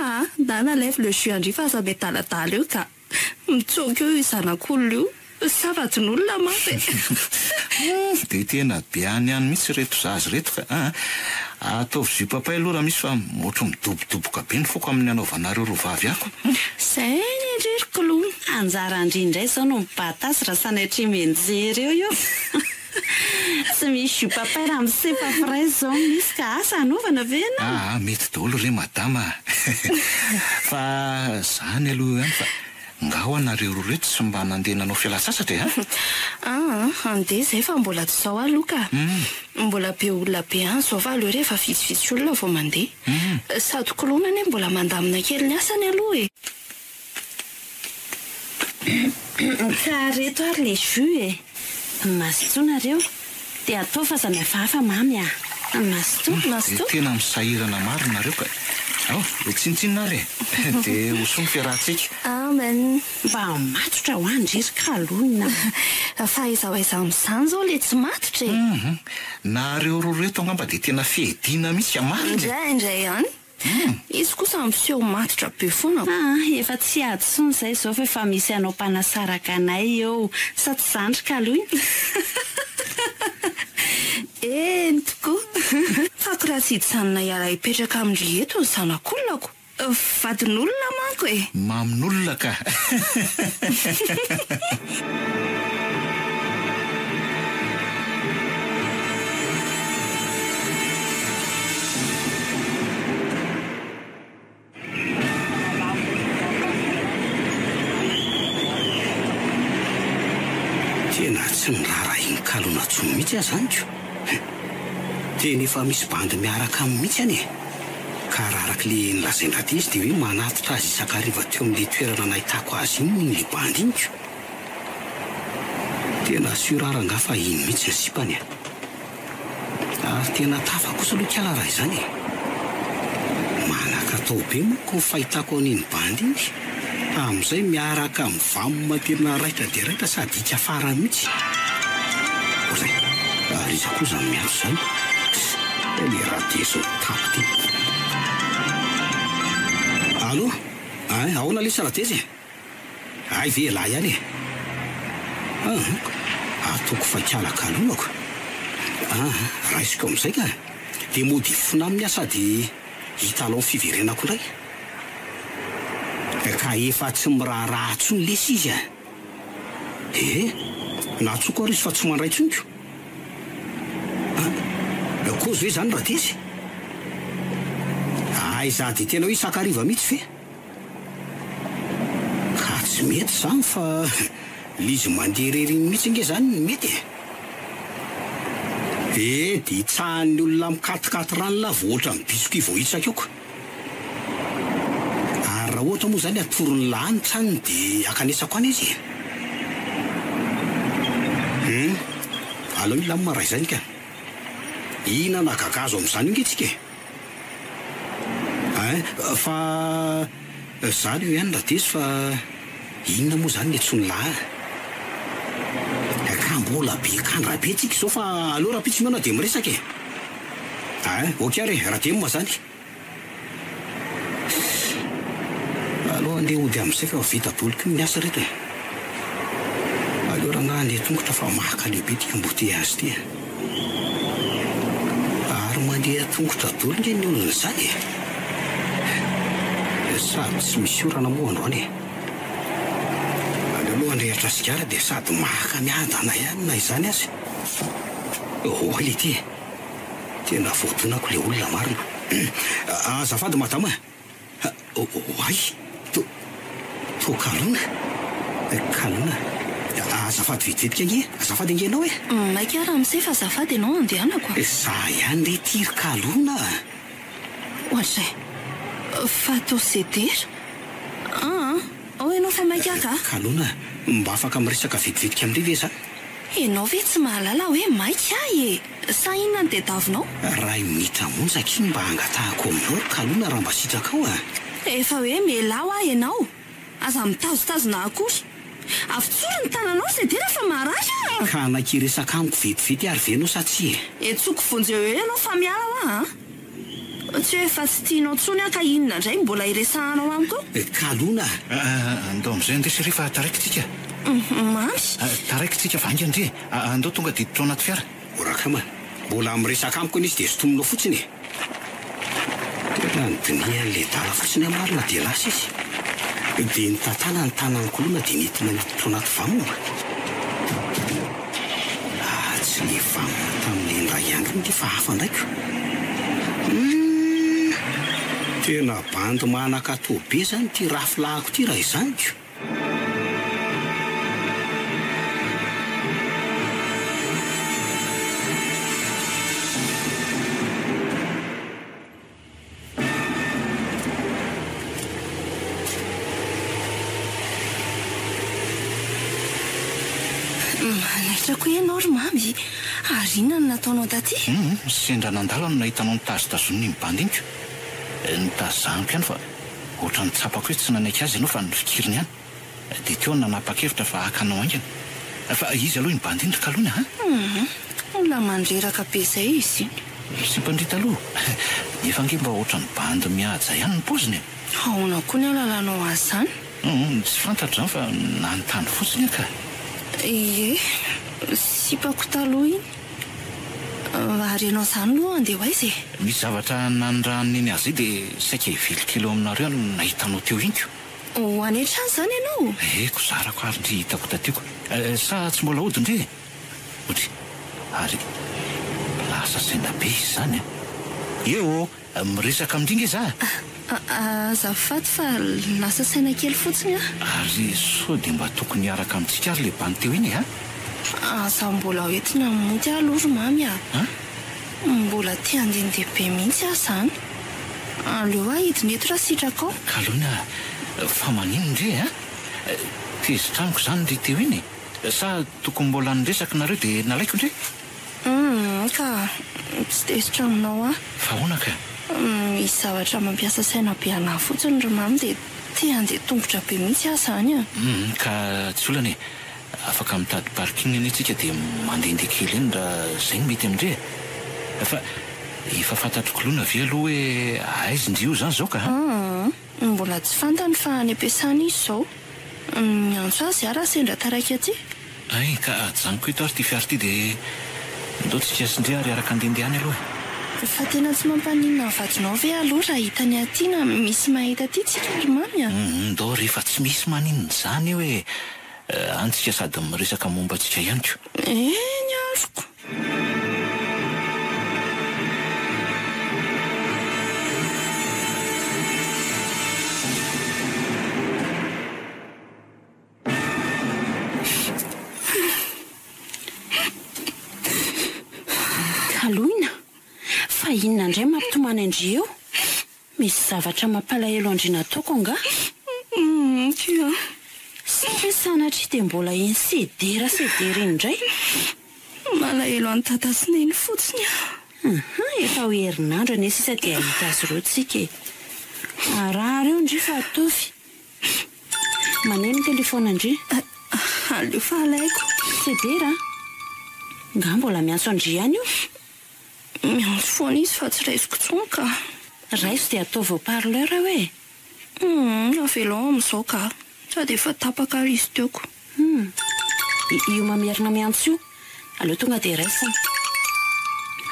Aa, ndana alaivo le jus an-dry fa aza miadaladala eo ka! Mitsoaka eo io zanak'olona io. Sa vadin'olona mantsy e! Dia tena be any ihany mihitsy ireto zaza ireto ka a! Ataovy jus papay aloha raha misy fa ohatry midobodoboka be ny foko amin'ny anaovanareo roa vavy ako. Zay anie ndry ry k'lou! Anjaran-dry indray izao no mibata azy raha sanatria mianjera eo io. Tsy misy jus papay raha misefa fraise izao no misy ka asa hanaovana ve ianao? Aa mety daholo re madama a! Fa zany aloha eo ihany fa Nga hoa nareo roa reto tsy mba nandeha nanao fialantsasatra e a? Aa, handeha izay fa mbola tsy izao aloha ka. Mbola be olona be any izao fa aleo rehefa vitsivitsy olona vao mandeha. Sady koloina anie mbola mandamina kely ny asany aloha e. Ka reto ary le jus e. Mazotoa nareo. Dia ataovy fa aza mihafahafa mamy a! Mazotoa, mazotoa. Dia tena misahirana marina nareo ka! Ao, dia tsinontsinona ary e! Dia ho soa ny fiarahantsika. Amen! Mba matotra hoa ndry ry Kaloina a! Fa aiza ho aiza amin'izany izao ilay tsy matotra e? Hum! Nareo roa reto angamba dia tena fiadiana mihitsy ka marina e! Indraindray ihany. Izy kosa miseho matotra be foana. Aa efa tsy ady tsony zay zao fa efa misy hanao mpanasaraka anay eo sa tsy zany ry kaloina? Eny tokoa. Fako raha tsy hijanona hiara hipetraka amin-dry eto ny zanak'olonako. Vadin'olona manko e! Mamin'olona ka! Tena tsy niraharahian'i Kalona intsony mihitsy aho izany ko! Tena efa misy bandy miaraka aminy mihitsy anie! Ka raha araka le nolazain-dRadezy dia hoe manatitra azy isan-kariva teo amin'le toerana nahitako azy iny hono le bandy iny ko! Tena sûr aho rangahy fa iny mihitsy ny sipany a! Ary tena tafa kosa aloha kala raha izany e! Manan-katao be manko ny fahitako an'iny bandy iny, amin'izay miaraka amin'ny vam tena raitra dia raitra sady hika farany mihitsy. Oray, ary iza koa izany miantso izany? Le radeso tapo ty. Allo, ein, ahoana lesy Radezy e? Hay ve elah ihany e! Aa ataoko fa ikalakalonako aa raisiko amin'izay ka! Dia mody hifona aminy aho sady hitalao ny fiverenako indray. Ka efa tsy miraharaha intsony lesy izy a! Ee, naatsoko ary izy fa tsy mandray intsony ko! An! Kozy ve izany Radezy? Aiza dia tena hoe isan-kariva mihitsy ve? Ka tsy mety izany fa le izy mandeha irery iny mihitsy ange izany no mety e! Eh dia hitsahan'ny olona mikatikaty rano lah vao ohatran'ny biscuit voahitsaka eo ka! Ary raha ohatra moa izany atoron'ny lahy ny tranony dia hankanesako any izy e. Hum, aleo hilamina raha izany ka. Hihinana gagazo amin'izany io nge tsika e. Ein, fa za aloha ihany Radezy fa inona moa izany ny antsoin'ny lahy a? Ka mbola be kandra be tsika izao fa aleo rahampitso mihaona dia miresaka e. Ein, ok ary e, Radem izany. Aleo andeha hody amin'izay fa vita daholo koa ny asa reto e. Aleo rangahy andeha tongotra fa mahakaleo be ity embouteillage ity e. Ary mandeha tongotra daholo nge ny olona izany e. Sady tsy misy orana moa androany e. Aleo aloha handrehitra sigara dia sady maka miadana ihany na izany aza. Oay ity e. Tena voadonako le olona marina. Azafady madama a! Oay! To to kalona? Kalona? Azafady vetivetiky ange, azafady ange ianao e! Maika aho ramose fa azafady ianao andehanako a! Za ihany re ty ry kalona a! Ohatrizay. Fa toa sedera? Aa! Ao ianao fa maika aho ka! Kalona, mba afaka miresaka vetivetiky amindry ve za? Ianao ve tsy mahalala hoe maika aho e! Sa inona no tediavinao? Ray minitra monja akia mba hangatahako aminao ry Kalona raha mba sitrakao a! Efa hoe mialà hoa ianao! Aza mitazotazona akory! Avotsory ny tananao Sedera fa marary aho! Ka hanaiky hiresaka amiko vetivety ary ve ianao sa tsia e? Etsoko vonjeo eo ianao fa miala hoa a! Tsy hoe efa tsy tianao intsony aho ka inona indray no mbola hiresahanao amiko eo? Kalona a! Andao amin'izay andeha chérie fa taraiky tsika. Mamy. Taraiky tsika fa haingana ndry e! Andao tonga dia hiditra ao anaty fiara. O Rakama, mbola miresaka amiko anie izy dia sintominao fotsiny e! Tena nodinihan'ilay adala fotsiny aho marina dia lasa izy. Dia nitantana ny tanan'i Koloina dia nentina niditra ao anaty vamina. Ah, tsy ilay vamina tamin'ilay indray andro iny ity fa hafa indray ko. Humm! Tena bandy manan-katao be izany ity rafilahiko ity raha izany ko. Manaitra koa ianao ry Mamy, ary inona no nataonao taty? Hum, sendra nandalo aho no nahita anao nitazotazonina iny bandy iny ko. Nitazaniko ihany fa Ohatran'ny tsapako hoe tsy nanaiky azy ianao fa nifikiriny ihany. Dia teo aho nanapa-kevitra fa haka anao haingana. Fa iza aloha iny bandy iny ry Kaloina a? Hum, olona mandreraka be izay izy iny. Sipan-dry taloha? Nefa ange mba ohatran'ny bandy mihaja ihany ny paoziny e! Ahoana koa ny ahalalanao azy izany? Hum, tsy fantatro izany fa nanontany fotsiny aho ka. Ie, sipako taloha iny. Ary ianao izany aloha handeha ho aiza e? Misy zavatra nanirahan'i Neny azy izay dia saika hivily kely eo aminareo aho no nahita anao teo iny ko. Ho any an-trano izany ianao? Eko, zarako ary ndry hitako taty ko. Sa tsy mbola hody ndry e? Odry, ary lasa saina be izy izany an! Eo ô! Miresaka amin-dry nge za a! Azafady fa lasa saina kely fotsiny aho. Ary sao dia mba tokony hiaraka amintsika ary le bandy teo iny e a! Aza mbola ho entina mody aho aloha ry Mamy a! Mbola te handehandeha be mihitsy aho izany. Aleo aho hidina eto raha sitrakao. Kaloina fa maninona ndry e a! Tezitra amiko izany ry teo iny e! Sa tokony mbola niresaka nareo dia nalaiko ndry? Humm ka tsy tezitra aminao aho. Fa ahoana ka? Misy zavatra mampiasa saina be anah fotsiny ry mamy dia te handeha tongotra be mihitsy aho izany a! Humm ka tsy olana e! Afaka mitady parking anie tsika dia mandehandeha kely eny raha izay no mety amin-dry e! Fa efa fantatr'i Koloina ve aloha hoe aiza ndry io izany izao ka? Humm mbola tsy fantany fa any am-piasana izy izao. Miantso azy aho raha sendra taraiky aty. Hay, ka ajanoko eto ary ity fiara ity dia ndao tsika sy ndry ary hiaraka handehandeha any aloha e. Fa tena tsy mampaninona ny vadinao ve aloha raha hitany aty na misy mahita aty tsika ry mamy a? Humm, ndao re fa tsy misy maninona izany eo e! Any tsika sady miresaka momba antsika ihany ko. Eny azoko. Kaloina? Fa inona indray mampitomany an-dry eo? Misy zavatra mampalahelo an-dry nataoko angaha? Humm kia. Sa ve sanatria dia mbola iny sedera sedera iny indray? Malahelo an'i Dada sy Neny fotsiny aho. Hum, efa ho herinandro anie sisa dia hahita azy ireo tsika e. Araharo eo ndry fa ataovy. Maneno ny telefaonina ndry. Aleo fa alaiko. Sedera a! Nga mbola miantso an-dry ihany io? Miantso foana izy fa tsy raisiko intsony ka. Raiso dia ataovy haut parleur eo e! Humm, avelao amin'izao ka. Sady efa tapaka ary izy teo ko. Humm, io mamerina miantso io, aleo tonga dia raisina.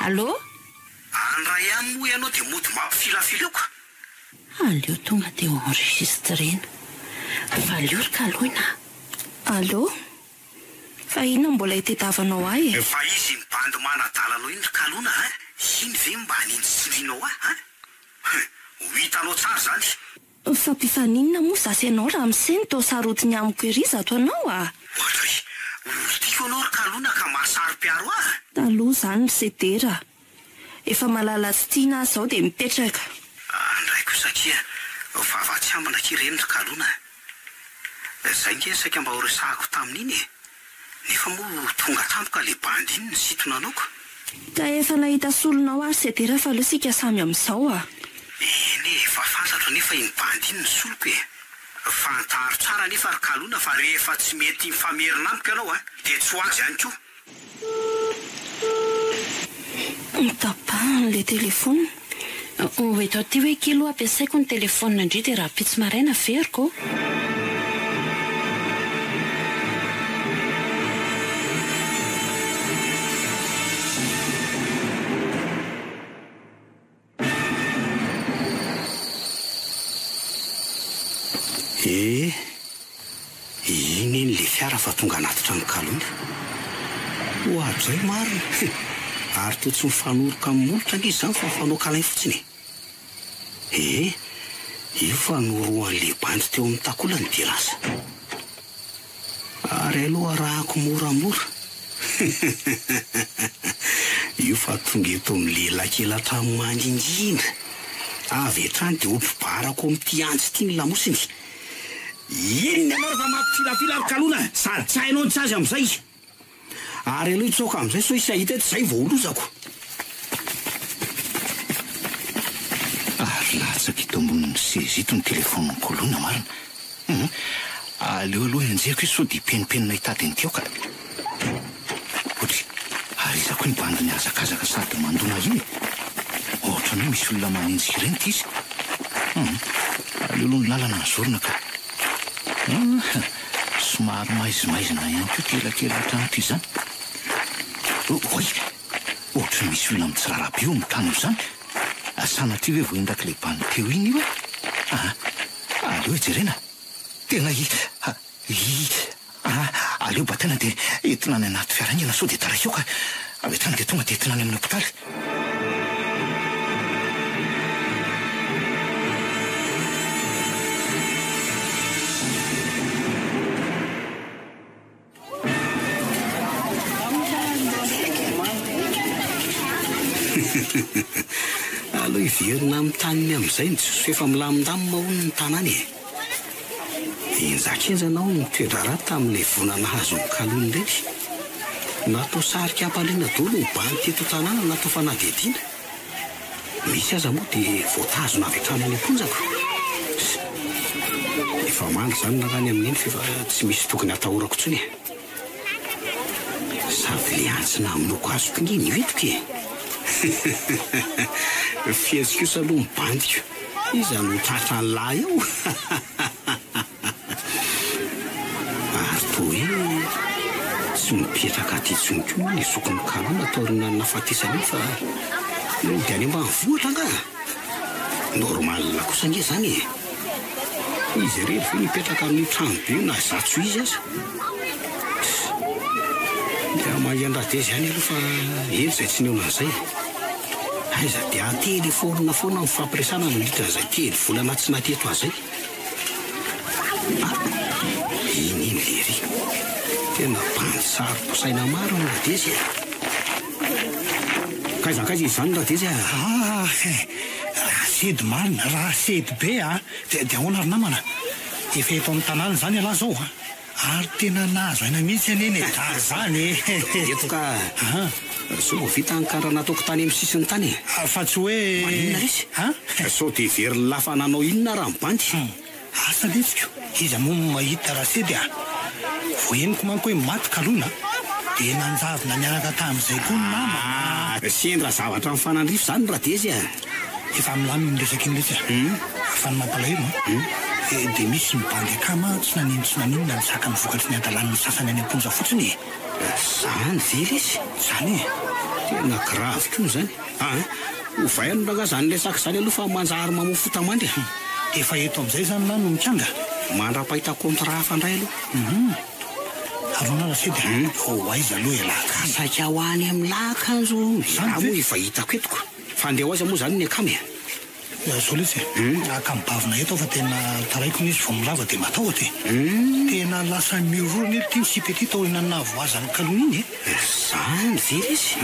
Allô? Andray ihany moa ianao dia mody mampifilafila eo ka. Aleo tonga dia enregistrena. Valio ry kaloina a! Allô? Fa inona mbola itediavanao ahy e? Fa izy iny bandy manadala anao iny ry kaloina a! Iny ve mba hanindritsindrinao ahy a? Hum! Ho hitanao tsara izany. Fa mpifaninona moa za sy ianao ramose no toa sarotiny amiko ery izato anao a! Oadray! Olon-tiako ianao ry Kaloina ka mahasaro-piaro ahy a! Taloha izany ry Sedera a! Efa malala tsy tiana aho izao dia mipetraka. Andray kosa akia vava tsy ambina akia ireny ry Kaloina a! Zay nge saika mba horesahako tamin'iny e! Nefa moa tonga tampoka le bandy iny nisintona anao ko. Ka efa nahita solonao ary Sedera fa aleo sika samy amin'izao a! Eny e, efa fantatro anefa iny bandy iny ny soloko e! Fantaro tsara anefa ry Kaloina fa rehefa tsy mety mifamerina amiko ianao a, dia tsy ho azy ihany koa. Notapahany ilay telefaonina. Ho eto aty hoe kely aloha ampiasaiko ny telefaonina ndry dia rahampitso maraina averiko ô. Eh! Iny iny le fiara fa tonga hanatitra an'i Kaloina. Oadray marina! Ary toa tsy mifanoroka amin'ny molotra ange izany fa mifanao câlin fotsiny e! Eh! Io fa norohan'le bandy teo amin'ny takolany dia lasa. Ary aleo arahako moramora. Io fa tonga eto amin'ny lehilahy kely hatramin'ny mangingina. Avy hatrany dia hopibarako amin'ity antsy ity ny lamosiny. Inona ianao rehefa mampifilafila ry Kalona? Sady tsy hainao ny tsy azy amin'izay. Ary aleo hitsoaka amin'izay sao hisy hahita eto izay vao ho lozako. Ary latsaka ito ambonin'ny seza ito ny telefaonin'i Koloina marina. Hum, aleo aloha enjehiko izy sao dia hipenimpenina hitady an'ity ao ka. Ohatry, ary iza koa iny bandy nihazakazaka sady mandona iny e? Ohatran'ny hoe misy olona manenjika ireny ity izy. Hum, aleo aloha ny lalana no zorina ka. Hum, somary maizimaizina ihany koa ity elakelan-trano ity izany. Oay! Ohatran'ny misy olona mitsirara be eo amin'ny trano eo izany. Sanatria ve voaendak'ilay bandy teo iny io e? Aa! Aleo jerena. Tena i. I. Aa! Aleo bataina dia entina any anaty fiara haingana sao dia taraiky eo ka. Avy hatrany dia tonga dia entina any amin'ny hopitaly. Aleo hiverina amin'ny taniny amin'izay ny jiosy f'efa milamindamina hono ny tanàna e! Henjakenjana hono ny toe-draharaha tamin'ilay vola nahazo ny kalony ireny. Natao sarika hampalina daholo ny bandy teto an-tanàna natao fanadihadiana. Misy aza moa dia voatazona avy hatrany any am-ponja ko. Efa mandry izany nankany amin'iny f'efa tsy misy tokony hatahorako intsony e. Sady le antsy namonoako azy koa nge no entiko e. Fetsy kosa aloha ny bandiko. Iza no tratran'lah eo? Ary toa hoe tsy mipetraka aty intsony koa moa ny zokin'i Kalona taorian'ny nahafatesany iny fa mody any ambanivohitra angaha? Normal kosa ange izany e! Izy irery ve no hipetraka amin'io trano be io na izaho tsy ho izy aza? Tss! Dia mahian-dRadezy ihany aloha fa ela izay tsy nihaona an'izay e! Aiza dia an-telefaonina foana ny fampiresahana nandritra an'izay telo volana tsy naha-teto ahy izay. Ah! Iny iny lery. Tena bandy saro-posaina marina Radezy e! K'aiza k'aiza izy izany Radezy a? Ah! Rasedy marina, Rasedy be a! Dia dia ahoana ry namana? Efa eto amin'ny tanàna izany ialahy izao a! Ary tena nahazo aina mihitsy anie nedala izany e! Eto ka! Sao vao vita ny kandrana nataoko tany amin'ny sisiny tany e! Fa tsy hoe. Maninona lesy? Sao dia heverin'ny lahy fa nanao inona raha mibandy? Asa letsiko, iza moa no mahita Rasedy a! Vao henoko manko hoe maty Kalona dia nanjavona niaraka tamin'izay koa ny namana a! Sendra zavatra mifanandrify izany Radezy a! Efa milamina iny resaka iny letsy a! Fa ny mampalahelo an, dia misy mibandy akama tsy nanino tsy naninona nizaka ny vokatry ny hadalan'ny sasany any am-ponja fotsiny e! Zany ve lesy? Zany e! Tena grave koa izany an! Ovay aloha rangaha zany resaka zany aloha fa manjary mamoa fota-mandry a! Efa eto amin'izay zany lahy no mikanga? Mandra-pahita contrat hafa indray aloha. Hum! Arona Rasidy a! Ho aiza aloha ialahy ka? Saika ho any amin'ny lahy kanjo, ialahy moa efa hitako eto ko! Fa andeha ho aiza moa zany ny akama e? Zao letsy e, akamibavina eto aho fa tena taraiky hono izy vao mirava dia matahotra e. Tena lasa miororo anie ity ny sipa ity taorian'ny nahavoazan'i Kalou iny e. Zany ve lesy?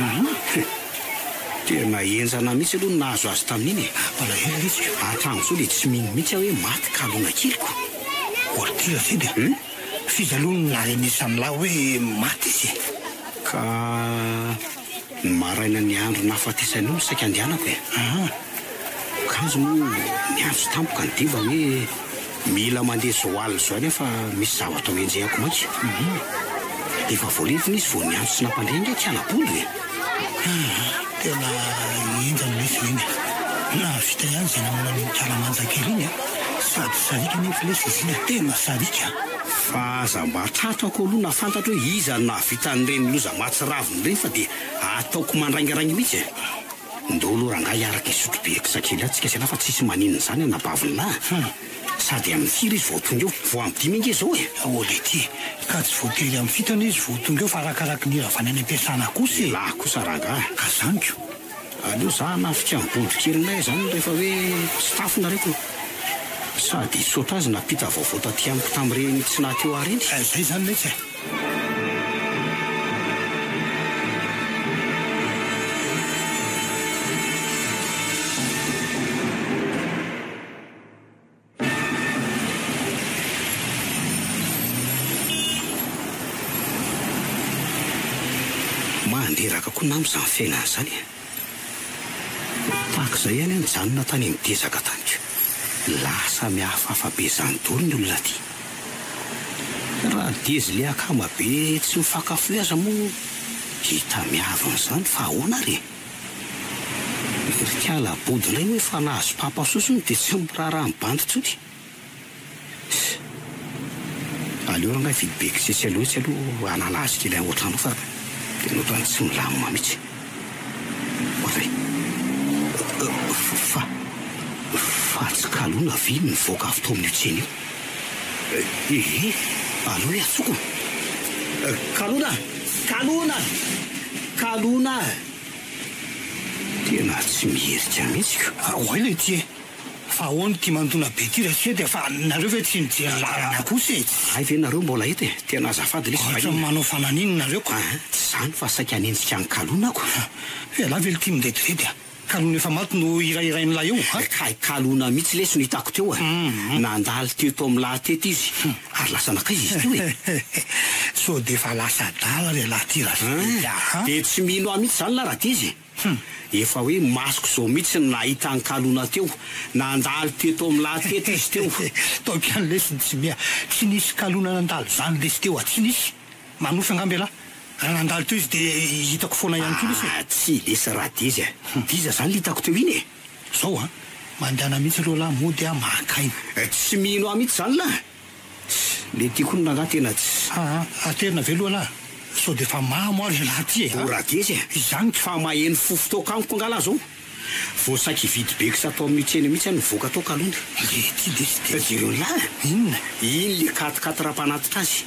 Tena henjana mihitsy aloha ny nahazo azy tamin'iny e. Mampalahelo lesy ko. Hatramin'izao dia tsy mino mihitsy aho hoe maty Kalou keliko. Orty Rasidy a. F'iza aloha no naharenesan'lah hoe maty izy e? Ka. Ny marainan'ny andro nahafatesany io no saika andehanako e. Aa. Kanjo moa niantso tampoka ny Deva hoe mila mandeha izao alina izao ihany aho fa misy zavatra ho enjehako maika. Efa voalevina izy vao niantso sy nampandre angaha kiala-bolo e. Aa, tena henjana lesy ireny e. Nahavita ihany izay namono an'iny kialamanja kely iny a. Sady sariaka anefa lesy izy iny a, tena sariaka. Fa aza mba tratrako aloha na fantatro hoe iza no nahavita an'ireny loza mahatsiravina ireny fa dia ataoko mandraingiraingy mihitsy e! Ndao aloha rangahy hiaraka hisotro be ksa kely ato tsika zalahy fa tsisy maninona izany anabavin'lah a! Sady amin'ny firy izy vao tonga eo? Vao amin'ny dimy ange izao e! Ô letia, ka tsy voatery amin'ny fito anie izy vao tonga eo fa arakaraky ny hiravany any am-piasana kosa e! Elah kosa rangahy! Ka zany ko! Aleo za hanafika ny bondro kelinay zany rehefa hoe tsy tafo nareo ko. Sady hisaotra azy nampita vaovao taty amiko tamin'ireny tsy naha teo ahy ireny. Zay zany letsy e. Mandreraka koa nama izany fiainana izany e! Tahaka izay ihany aho nijanona tany amin'ny dezaka tany ko! Lasa mihafahafa be izany daholo ny olona aty. Raha dezy le akama be tsy mifankafohy aza moa hita miavona izany fa ahoana ary e? Ry kala body indray moa efa nahazo papa sosony dia tsy miraharaha ny bandy intsony. Aleo rangahy hividy bekisy etsy aloha etsy aloha hanala azy kely ao an-trano ao fa tena ohatran'ny tsy milamina mihitsy. Ohatray. Fa fa tsy kalona ve ny nivoaka avy tao amin'io tsena io? Ehe, aleo hiantsoko. Kalona! Kalona! Kalona! Tena tsy miherika mihitsy ko. Oay letia e! Fa ahoana ity mandona be ity Rasiedy a! Fa nareo ve tsy mijery lalana kosa e! Hay ve nareo mbola eto e! Tena azafady lesy Ohatra ny manao fananina nareo ko! Aa tsy zany fa saika hanenjika an'i Kalona ko! Ialahy ve lty mirediredy a! Kalona efa maty no hirahirain'ilay eo a! Kay kalona mihitsy lesy no hitako teo a! Nandalo teto amin'ny lahy teto izy ary lasa nankaiza izy teo e? Sao dia efa lasa adala ry ialahy ity Razoky a! Dia tsy mino ahy mihitsy izany lahy Radezy e! Efa hoe masoko izao mihitsy no nahita an'i Kalona teo, nandalo teto amin'ny lahy teto izy teo. Taoko ihany lesy ny tsy miha. Tsy nisy kalona nandalo izany lesy teo a! Tsy nisy! Manofy angamba ialahy. Raha nandalo teo izy dia hitako foana ihany koa lesy e! Ah tsia lesy Radezy a! D'iza zany le hitako teo iny e? Zao an! Mandehana mihitsy aloha lahy mody ah maka aina. Tsy mino ahy mihitsy zany lahy! Le ty koa rangahy tena tsy. Aa aterina ve aloha lahy? Sao dia efa mamo ary ialahy ty e! O Radezy a! Izany ka! Fa maheno fofo-toaka amiko angaha lahy zao? Vao saika hividy beksa tao amin'io tsena io mihitsy aho no nivoaka tao kalona. Le ty lesy dia. Jereo ny lahy a! Inona? Iny le quat-quatre mpanatitra azy.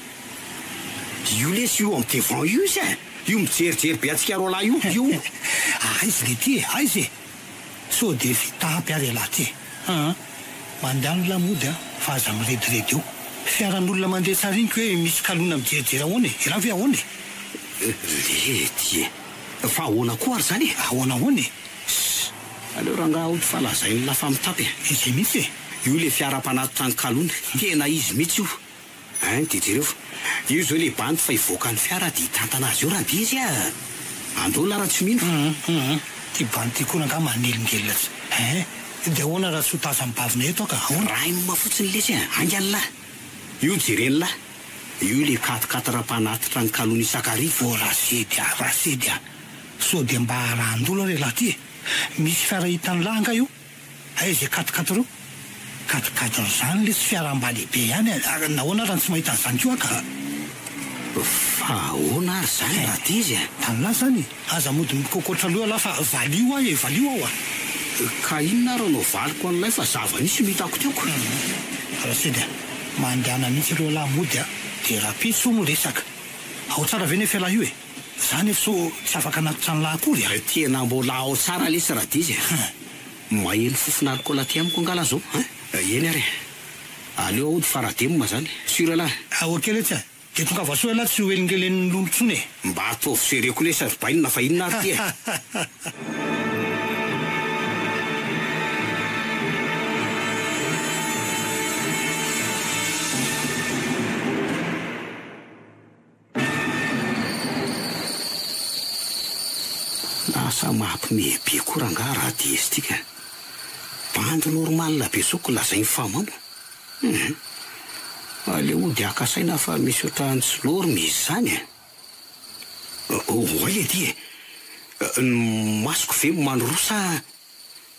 Io lesy io am devant io izy e! Io mijerijery be antsika roalahy io, io. Aiza le ty e, aiza e! Sao dia fitapy ary ialahy ty e! Aa! Mandehana lah mody a, fa aza mirediredy eo. Fiaran'olona mandeha tsara iny ko hoe misy kalona mijerijery ahoana e! Ialahy ve ahoana e? Le ty e! Fa ahoana koa ary zany e? Ahoana ahoana e? Ss! Aleo rangaha hody fa lazain'lah fa mitapy e. Izay mihitsy e. Io le fiara mpanatitra an'i Kalona, tena izy mihitsy io. Hein, dia jereo fa io izao le bandy fa hivoaka ny fiara dia hitantana azy eo Radezy a! Andao lah raha tsy mino. Hum hum, ty bandy ty koa rangaha manelingelina tsy hein, dia ahoana raha tsy ho tazan'ny bavina eto aho ka, ahoana? Rhyme fotsiny lesy a, haingana lah! Io jereny lah, io le quatre quatre mpanatitra an'i Kalona isan-kariva. Oh Rasidy a, Rasidy a! Sao dia mba arahan-dolo re lah ty e! Misy fiara hitan'lah angaha io? Aiza izay quatre quatre ireo? Quatre quatre izany lesy fiara mba lehibe ihany e! Ary nahoana ary no tsy mahita an'izany koa aho ka? Fa ahoana ary izany Radezy a? Tan'lah izany e! Aza mody mikokoatra loha lah fa valio aho e! Valio aho a! Ka inona ary no valiko an'ilay fa zava-nisy no hitako teo ko? Rasidy a! Mandehana mihitsy aloha lah mody a! Dia rahampitso miresaka. Ao tsara ve nefa ialahy io e? Za nefa sao tsy afaka hanatitra an'lah akory a! Tena mbola ao tsara lesy Radezy a! Maheno fofona alcool aty amiko angaha lah zao hein? Eny ary e! Aleo aody fa radem zany, sur elah! Ah ok letsy a! Dia tongava soa elah tsy ho helingelenin'ny lolo tsony e! Mba ataovy sérieux koa lesy ry bainina fa inona ary ty e! Lasa mampime be koa rangaha raha DS ty ka. Bandy normal be zao ko lazainy fa mamo. Hum. Aleo hody haka saina fa misy ohatran'ny tsy norme izy zany e. Oay ety e. Ny masoko ve manoroa sa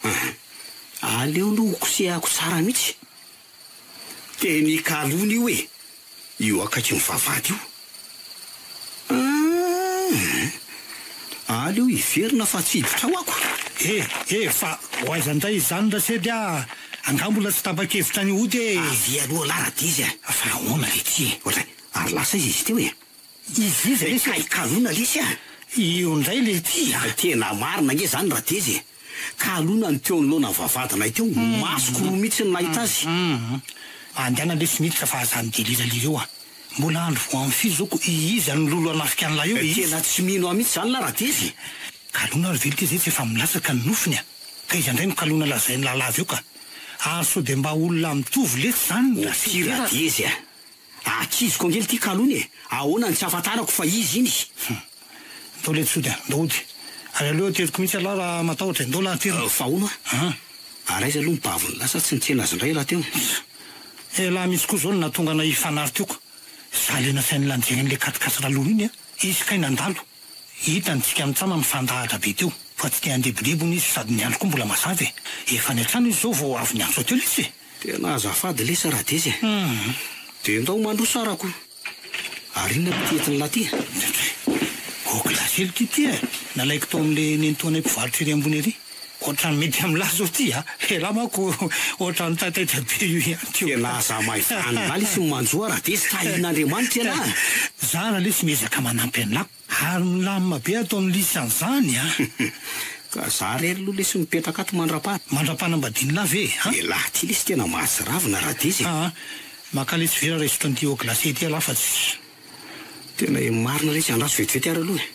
hum. Aleo aloha ho kosehako tsara mihitsy. Teny Ikalony io e! Io akaikin'ny vavahady io. Ahh! Aleo hiverina fa tsy hiditra ao ako. Eh! Eh! Fa ho aiza indray izany Rasedy ah! Angaha mbola tsy tapa-kevitra ny hody e! Avia aloha lahy Radezy a! Fa ahoana le ty e? Ohatray, ary lasa aiza izy teo e? Izy iza lesy e? Kay kalona lesy a! Io indray le ty a! Tena marina ange izany Radezy e! Kalona ny teo anoloana vavahadinay teo, masoko roa mihitsy no nahita azy. Hum. Andehana lesy miditra fa aza mideliralira eo a! Mbola andro vao amin'ny firy zao ko iza no lolo hanafika an'lah eo e? Iza? Tena tsy mino ahy mihitsy izany lah Radezy e! Kalona ary ve ity zay tsy efa milatsaka ny nofony a! Ka iza indray no kalona lazain'lah lava eo ka! Ary sao dia mba olona mitovy letsy izany Ô ty Radezy a! Akiziko ange lty kalony e! Ahoana no tsy ahafantarako fa izy iny? Hum. Ndao letsy hody a! Ndao hody. Ary aleo ateriko mihitsy ialahy raha matahotra e! Ndao lahy aterina. Fa hono a! Ary aiza aloha ny bavon'ny lasa tsy nitsena azy indray ialahy teo? Ialahy mihitsy koa izao no nahatonga anay hifanary teo ko! Za le nasain'lah nijery an'le quat-quatre aloha iny a! Izy kay nandalo. Hitany tsika mitsama mifandahatra be teo fa tsy te handebodebo hono izy sady ny andro koa mbola mazava e! Efa any an-trano izy izao vao avy niantso teo lesy e! Tena azafady lesy Radezy e! Dia ndao mandroso arako. Ary inona ity entin'lah ty? Ô glasely ty ty e! Nalaiko tao amin'le nenitoanay mpivarotra ery ambony ery. Ohatran'ny mety amin'lah zao ty a! Elah manko ohatran'ny taitaitra be io ihany teo. Tena aza amaivanina lesy ny manjo a Radezy, tahin'Andriamanitra ialahy a! Za ra lesy miezaka manampy an'lah. Ary milamina be ataon'i Lisy an'izany a! Ka za rery aloha lesy mipetraka ato mandrapaha. Mandrapanambadian'lah ve a? Elah ty lesy tena mahatsiravina Radezy e! Aa, maka lesy vera raha hisotro an'ity eau glacée ity elah fa tsy. Tena e marina lesy, andraso vetivety ary aloha e!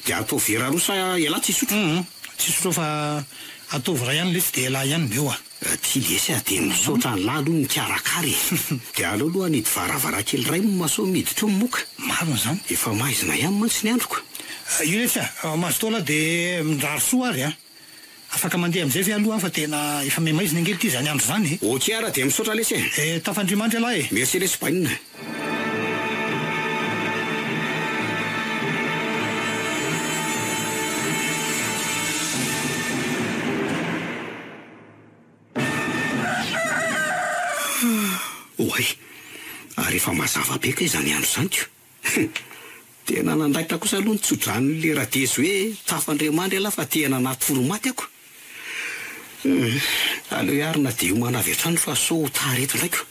Dia atao vera roa sa elah tsy hisotro? Hum, tsy hisotro aho fa ataovy iray ihany lesy dia elah ihany no eo a! Ty lesy a, dia misaotra an'lah aloha nikarakara e! Dia aleo aloha hanidy varavarankely iray moa sao miditra eo ny moka. Marina izany. Efa maizina ihany mantsy ny androko. Io lesy a, mazotoa lah dia mirary soa ary a! Afaka mandeha amin'izay ve aloha aho fa tena efa mihamaizina ange ity izany andro izany e! Ok ara dia misaotra lesy e! Eh, tafandria-mandry ialahy e! Merci lesy bainina. Oay! Ary efa mazava be kay izany andro izany ko! Tena nandaitra kosa aloha ny tsodranon'le Radezy hoe tafandriamandry ialahy fa tena natory maty ako! Hum! Aleo hiarina dia hiomana avy hatrany fa sao ho tara eto indray ko!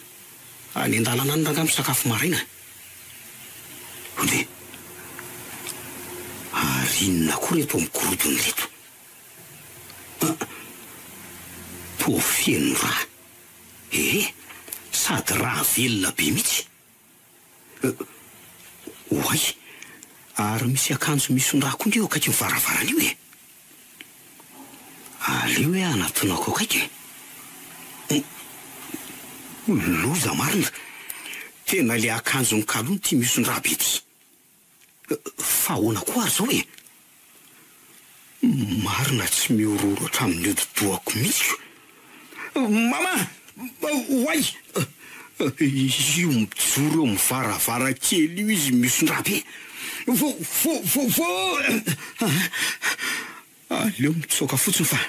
Any an-dalana any rangahy misakafo maraina. Oulé! Ary inona koa ireto migorodona ireto? Ah! Toa feno rà. Ee, sady rà velona be mihitsy. Oay! Ary misy akanjo misy rà koa nge eo akaikin'ny varavarana io e! Aleo hoe hanatonako akaiky e! Loza marina! Tena ilay akanjon'i Kalou ity mihoson-drà be ity! Fa ahoana koa ary izao e? Marina tsy mihorohoro hatramin'ny hodi-dohako mihitsy ko! Mama! Oay! Io mijoro eo amin'ny varavarankely io izy mihoson-drà be! Vo! Vo! Vo! Vo! Aleo mitsoaka fotsiny fa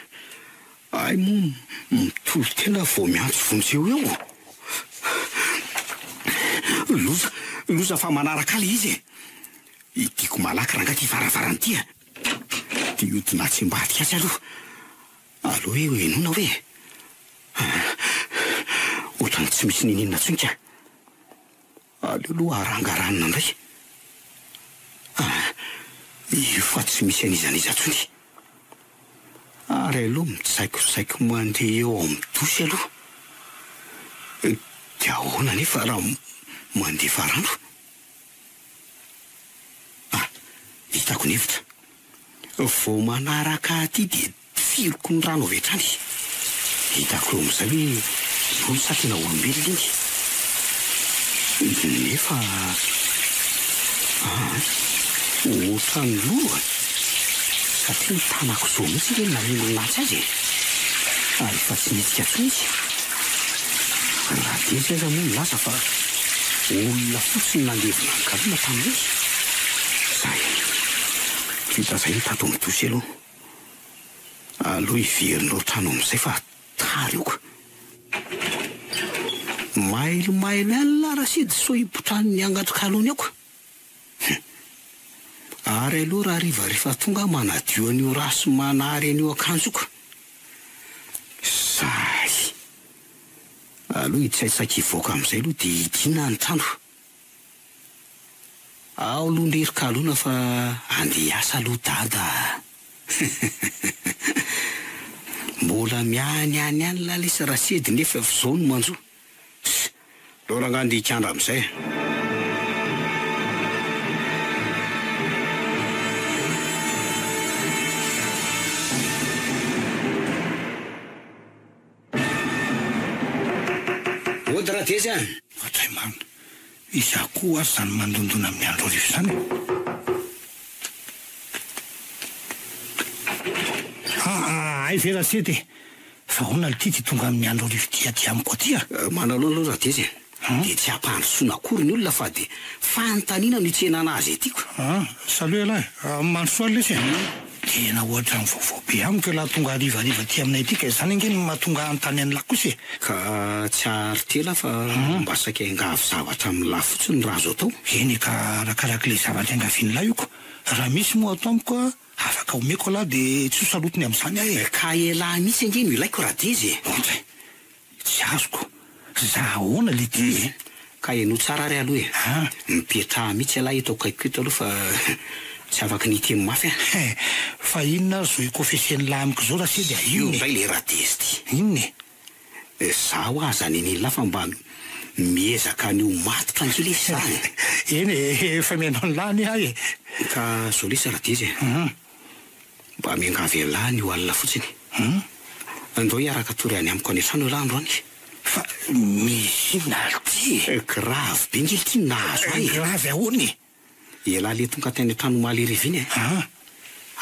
hay moa mitolo-tena vao miantso vonjeo eo. Loza, loza fa manaraka ahy ilay izy e! Hidiako malaky rangahy ity varavarana ity a! Dia hiodina atsy ambadika atsy aloha. Aleo hoe ho henoina hoe e! Ohatran'ny tsy misy n'inon'inona intsony ka! Aleo aloha arangaranina indray ah, io fa tsy misy an'iza n'iza intsony. Ary aleo mitsaikosaiko mandeha eo amin'ny dosy aloha. Dia ahoana anefa raha mandefa rano? Ah, hitako ny hevitra. Vao manaraka aty dia Tifiriko ny rano avy hatrany. Hitako eo amin'izay hoe lolo sa tena olombelona iny. Nefa aa ohatran'ny lolo a! Satria ny tanako izao mihitsy ange no nanindron'antsy azy e! Ary efa tsy nihetsika intsony izy. Radezy aza moa nilaza fa olona fotsiny nandevina an'i Galona tamin'iny. Zay. Vita izay ny tato amin'ny dossier aloha. Aleo hiverina ao an-trano amin'izay fa tara io ka. Mailomailo ihany lah Rasidy sao hipotran'ny angatry kalony ao ka. Hum. Ary aleo rahariva rehefa tonga aho manadio an'io rà sy manary an'io akanjo io ka. Zay. Aleo hitsaitsaika hivoaka amin'izay aloha dia hidiana ny trano. Ao aloha ndry ry Kalona fa andeha hiasa aloha dada a! Mbola mianiany ihany lah lesy Rasedy nefa efa izao no manjo. Ss! Ndao rangahy andeha hikandra amin'izay a! Ody Radezy a! Ohatray marina. Izaho koa ary izany mandondona amin'ny andro hariva izany e. Aa hay ve Rasedy e! Fa ahoana lty ty tonga amin'ny andro hariva ity aty amiko aty a? Manao aloha Radezy e! Dia tsy hampandrosoana akory ny olona fa dia fanontaniana no hitsenana azy aty ko. Ah, salut ialahy e! Mandrosoa ary lesy e! Tena ohatran'ny vaovao be amiko ialahy tonga harivariva aty aminay aty ka izany ange no mahatonga ahy hanontany an'lah kosa e! Ka tsy haharitra ela fa mba saika hiangavy zavatra amin'lah fotsiny raha azo atao. Eny e, ka arakarak'ilay zavatra iangavian'lah io ko! Raha misy moa ato amiko a, afaka omeko an'lah dia tsy ho salotiny amin'izany aho e! Ka elah mihitsy ange no ilaiko Radezy e! Onjy e! Tsy azoko. Za ahoana le ty e? Ka henoy tsara ary aloha e. Mipetraha mihitsy ialahy eto akaikiko eto aloha fa tsy afaky ny hiteny mafy aho. He, fa inona ary zao ikofesen'lah amiko zao Rasedy a? Io Inona e? indray le Radezy ty. Inona e? Zaho aza nenen'lah fa mba miezaka ny ho matotra ange lesy za e. Eny e, efa mihaino an'lah anie aho e. Ka zao lesy Radezy e. Mba miangavy an'lah anio alina fotsiny. Hum? Andao hiaraka hatory any amiko any an-trano ialahy androany. Fa misy inona ary ity e? Grave be nge ity ny nahazo ahy e! Grave ahoana e? Ialahy le tonga tany an-trano omaly hariva iny e! An?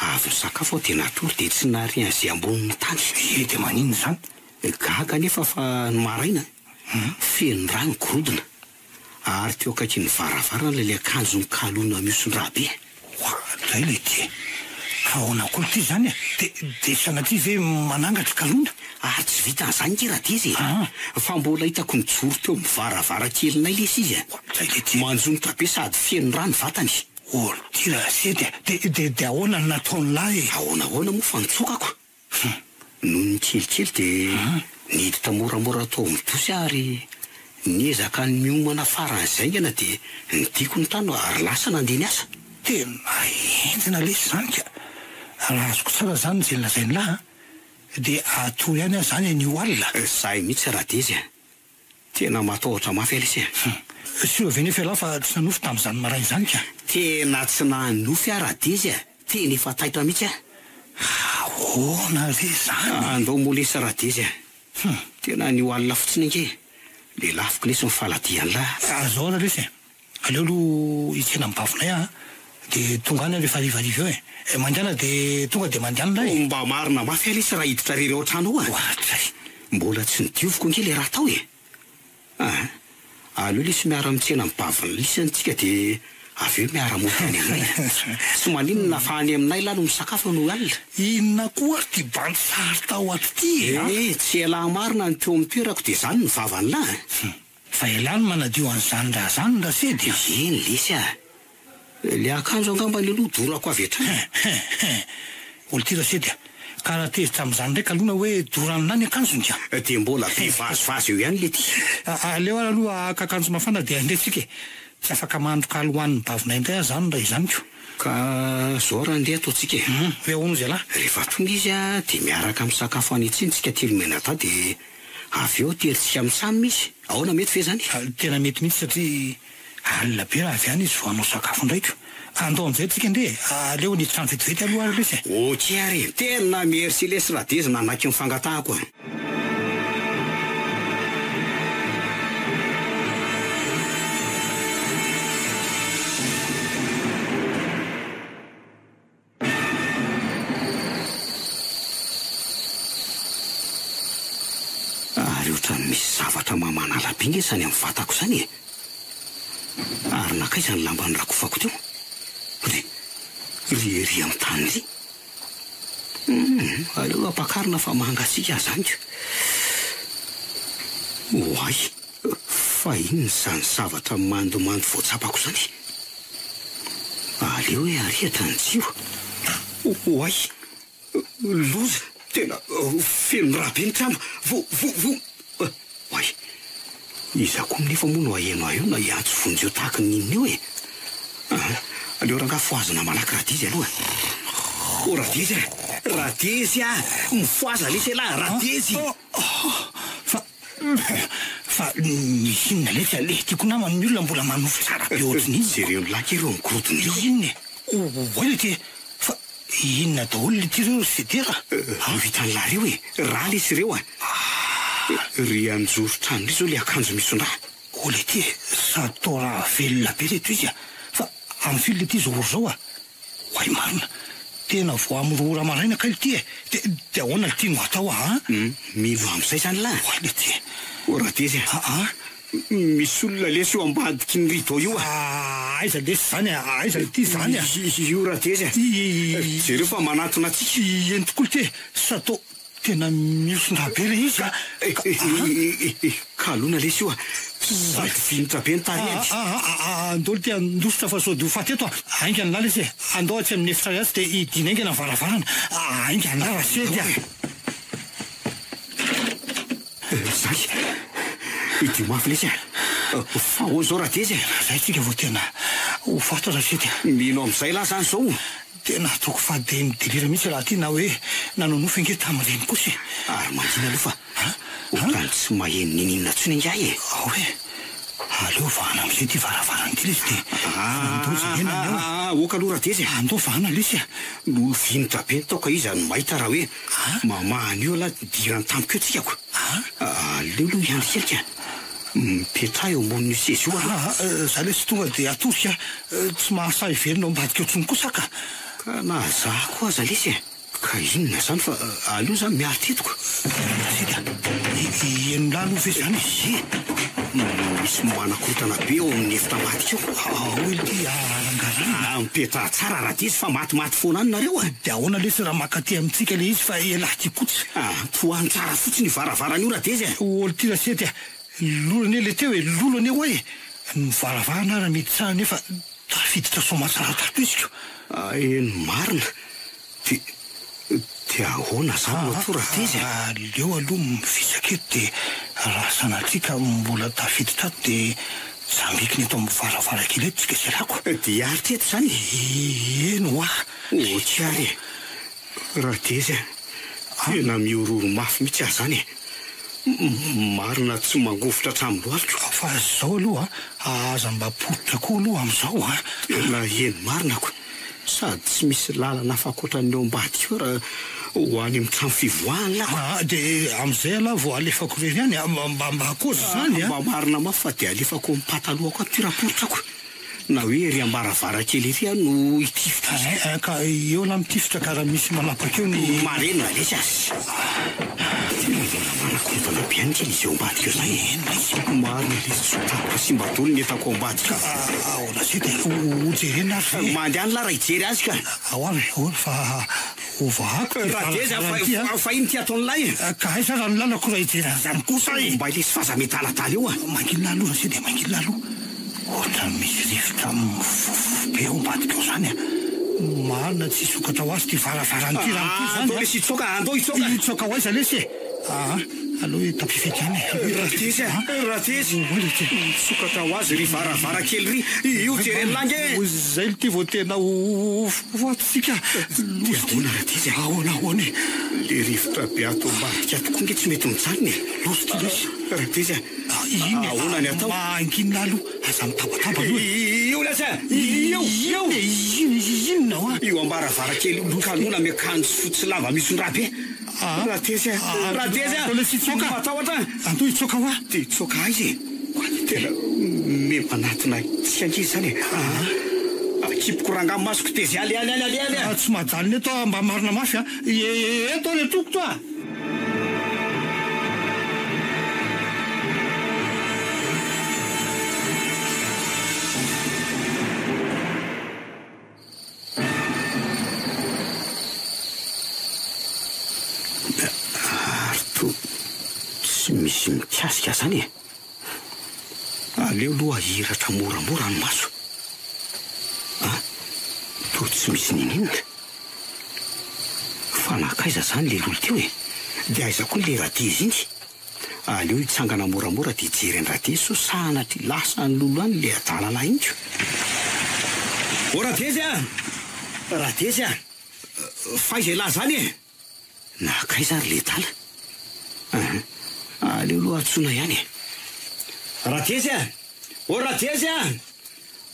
Avy nisakafo aho dia natory dia tsy nahare an'izay ambonin'ny tany. Ie dia maninona izany? Gaga anefa fa ny maraina, feno rà ny gorodona. Ary teo akaikin'ny varavarana ilay akanjo mikalona mihoson-drà be. Oadray ilay ty e! Fa ahoana koa ity izany e? Dia dia sanatria ve manangatra kalona? Ary tsy vitan'izany nge Radezy e! Fa mbola hitako nijoro teo amin'ny varavarankelinay lesy izy e! Oadray ilay ty e! Manjonotra be sady feno rà ny vatany. Ôlty Rasedy a! Dia dia dia ahoana no nataon'lahy e? Ahoana ahoana moa fa nitsokako. Hum. Nony kelikely dia niditra moramora tao amin'ny dosy aho ary niezaka ny miomana faran'izay haingana dia nidiko ny trano ary lasa nandeha niasa. Tena henjana lesy izany ka! Raha azoko tsara izany izay lazain'lah an, dia hatory ihany aho izany anio alina. Izay mihitsy Radezy a! Tena matahotra mafy Alice e! Hum. Sûr ve nefa ialahy fa tsy nanofy tamin'izany maraina izany ka? Tena tsy nanofy aho Radezy a! Tena efa taitra mihitsy aho. Ahoana re izany? Andao moa lesy Radezy a! Tena anio alina fotsiny ange e! Lelafiko lesy ny faladian'lah. Zao ary lesy e! Aleo aloha hitsena ny bavinay aho dia tonga any aho rehefa harivariva eo e! Mandehana dia tonga dia mandehana lahy e! Mba marina mafy aho lesy raha hiditra irery ao an-trano ao a! Ohatray! Mbola tsy nodioviko ange le raha tao e! Aa! Aleo lesy miara mitsena ny bavin'ny lisany tsika dia avy eo miara mody any aminay. Tsy maninona fa any aminay lah no misakafo anio alina. Inona koa ary ty bandy sary tao ato ty e a! Eh! Tsy elah marina ny teo amin'ny toerako dia zany ny vavan'lah a! Hum! Fa elah no manadio an'izany raha zany Rasedy a! Eny lesy a! Le akanjo angambany aloha dorako avy hatrany. Hein hein hein! Olo ty Rasedy a! Ka raha tezitra amin'izany ndray kalona hoe doran'lah ny akanjony ka! Dia mbola be vazivazy eo ihany le ty. Aleo ary aloha haka akanjo mafana dia andeha tsika e! Tsy afaka mahandro kaly ho an'ny bavinay indray aho zany raha izany ko! Ka zao raha andeha ataontsika e! Hum! Hoe ahoana ozy ialahy? Rehefa tonga izy a, dia miaraka misakafo any an-tsena tsika telo mianadahy dia avy eo ateritsika amin'ny Sam izy. Ahoana mety ve izany? Tena mety mihitsy satria Alina be raha avy any izy vao hanao sakafo indray ko. Andao amin'izay tsika ndeha e! Aleo ny trano vetivety aloha ary lesy e! Ok ary e! Tena merci lesy Radezy nanaiky ny fangatahako a! Ary ohatran'ny misy zavatra mamanala be nge izany amin'ny vatako izany e! Ary nankaiza ny lamba norakofako teo? Ry, ry ery amin'ny tany ry. Hum, aleo ampakarina fa mangatsiaka aza any ko. Oay, fa inona izany zavatra mandomando voatsapako izany? Aleo hoe arehitra ny jiro. Oay! Loza! Tena feno rà be ny trano. Vo, vo, vo. Oay! Iza koa nefa moa no haheno ahy eo na hiantso vonjeo tahaky ny inona eo e? Aa! Aleo rangahy fohazina malaky Radezy aloha e! O Radezy a! Radezy a! Mifohaza lesy elah! Radezy! Fa Fa misy inona letsy a? Le tiako namana ny olona mbola manofy tsara be ohatry ny inona. Jereo ny laky ireo migorodona ireo. Inona e? Oay le ty e! Fa inona daholo le ty reo ry Sedera a? Ho hitan'lah reo e! Rà lesy ireo a! Ry anjoro trano ry zao le akanjo misondrà. O le ty e! Sady toa raha velona be reto izy a! Fa amin'ny firy le ty zao ora zao a? Oay marina! Tena vao amin'ny roa ora maraina kay lty e! De de ahoana lty no atao aa? Mino amin'izay zany lah? Oay lty e! O Radezy a! Aa? Misy olona lesy io ambadiky ny rideau io a! Aiza lesy zany a! Aiza lty zany a! Io Radezy a! Jereo fa manatona antsika! Eny tokoa lty e! Sa toa Tena mihoson-draha be le izy a! Kalona lesy io a! Sady vinitra be ny tarehiny. Aa andao lty handositra fa sao dia ho faty eto a! Haingana lahy lesy e! Andao atsy amin'ny efitra atsy dia hidiana haingana ny varavarana. Haingana lahy Rasedy a! Zay! Hidio mafy lesy a! Fa ahoana izao Radezy e? Zay tsika vao tena ho faty Rasedy a! Mino amin'izay lahy izany izao? Tena ataoko fa dia midelira mihitsy raha ty na hoe nanao nofy ange tamin'ireny kosa e! Ary mangina aloha fa ohatran'ny tsy maheno niniana intsony ingahy e! Ao e! Aleo vahana amin'izay ity varavarana ity lesy dia andao jerena ny ao e! Aa ok aloha Radezy e! Andao vahana lesy a! Lolo vinitra be ny tao ka iza no mahita raha hoe mamaha an'io ialahy hidirany tampoka eo tsika ko! Aleo aloha hiandry kely ka! Mipetraha eo ambonin'io seza io aloha. Aa, za lesy tonga dia atorika a! Tsy mahasahy hiverina ao ambadika ao intsony kosa ka! Ka na za koa aza lesy e! Ka inona izany fa aleo za miaritra eto ko! Sika, henon'lah aloha ve izany e? Ie! Misy manakorontana be ao amin'ny efitra ambadika ao. Ao ity arangarana. Aa, mipetraha tsara Radezy fa matimaty foana any nareo a! Dia ahoana lesy raha maka aty amintsika ilay izy fa elah ty kotsy? Aa, tohano tsara fotsiny io varavarana io Radezy a! Ol ty Rasety a! Lolo anie le teo e! Lolo anie ho'a e! Ny varavarana ara mety tsara nefa tafiditra soamatsara tato izy ko! Eny marina! De de ahoana zany no atao Radezy a? Aleo aloha mivisaka eto de raha sanatria ka mbola tafiditra ato de tsambikina eto amin'ny varavarankely eto tsika sy ialako. De hiaritra eto zany e? Eny ho'a! Ok ary e! Radezy a! Tena mihorohoro mafy mihitsy aho zany e! Marina tsy mangovitra hatramin'ny lohaliko. Fa zao aloha a, aza mba poritra koa aloha amin'izao a! Tena eny marina ko! Sady tsy misy lalana hafa ankoatran'ny eo ambadika eo raha Ho any amin'ny trano fivoahany lako. Ah, dia amin'izay ialahy vao alefako irery any a! Mba mba koa izany a! Mba marina mafy fa dia alefako amin'ny pataloha koa ity raporitrako. Na hoe ery am-baravarankely ery aho no hitifitra azy. Eh, eh, ka eo lahy mitifitra ka raha misy manapaka eo ny. Marena lesy azy. Tena mbola manakorontana be any kely izy eo ambadika eo zany e. Marina lesy tsy ho tapaka simba daholo ny entako ao ambadika ao. Ahoana zay dia ho jerena ary ve? Mandehana lahy raha hijery azy ka. Ahoana e, ahoana fa Ovahako ty Radezy a, varavarana ty a! fa ino ty ataon'ilay e? Ka aiza raha ny lalako raha hijery an'izany kosa e! Mba ilay faza miadaladala eo a! Mangina aloha Razezy dia mangina aloha. Ohatran'ny misy rivotra mifofofofo be ao ambadika ao izany a! Marina tsy hisokatra ho azy ity varavarana ity raha mitohy izany a! Andao lesy hitsoaka, andao hitsoaka! Hitsoaka ho aiza lesy e? Aa, aleo hitapifety ihany e! Radezy a! Radezy! Misokatra ho azy ry varavarankely ry! Io jeren'lah ange e! Izay ity vao tena ho fatintsika! Dia ahoana Radezy a? Ahoana ahoana e? Le rivotra be ato ambadika ato koa ange tsy mety mijanona e! Loza ity lesy! Radezy a! Inona e? Ahoana ny atao? Mangina aloha! Aza mitabataba aloha e! Io lesy a! Io! Io! Inona hoa? Io am-baravarankely io kanona miakanjo fotsy lava misondraha be! Radezy a! Radezy a! Andao lesy hitsoaka! Matahotra a! Andao hitsoaka hoa! Dia hitsoaka aiza e? Tena me manatona tsy ankizy izany e! Akipiko rangahy masoko tezy aly aly aly aly a! Tsy mahajanona eto aho mba marina mafy a! Eto aho le tokotra a! Ary toa tsy misy mikasika zany e! Aleo aloha ahiratra moramora ny maso. An! Toa tsy misy niniana. Fa nankaiza zany le lolo teo e? De aiza koa le radezy iny? Aleo hitsangana moramora dia hijery an-dRadezy sao sanatria lasa any lolo any le adala lahy iny ko. O Radezy a! Radezy a! F'aiza elah zany e? Nankaiza ary le adala? Ahh, aleo aloha antsoina ihany e. Radezy a! O Radezy a!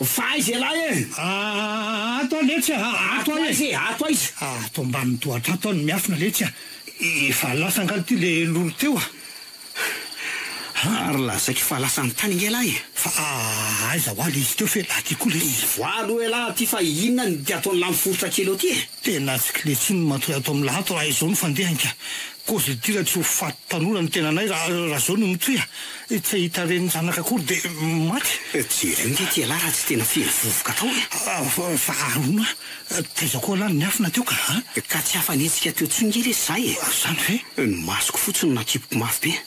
Fa aiza ialahy e? Ato aho letsy a! Ato aho e! Aiza e? Ato aiza? Ato ambanin'ny tohatra ato aho no miafina letsy a! Efa lasa angaha ity le lolo teo a! Ary lazaiko fa lasa any tany ange ialahy e! Fa aiza hoa le izy teo fe lahy ty koa lesy? Mivoaha aloha ialahy aty fa inona no ataon'lah miforitra kely eo ty e? Tena tsy kle tsony ny matory ato amin'ny lahy ato raha izao no fandehany ka! Kozy ity raha tsy ho faty tanora ny tenanay raha raha zao no mitohy a! Tsy hahita renin-janaka akory dia maty! Jereo nge ty ialahy raha tsy tena feno vovoka tao e! Fa ahoana? Taiza koa lahy no niafina teo ka a! Ka tsy afa-nihetsika teo tsony nge lesy za e! Zany ve? Ny masoko fotsiny no nakipiko mafy be.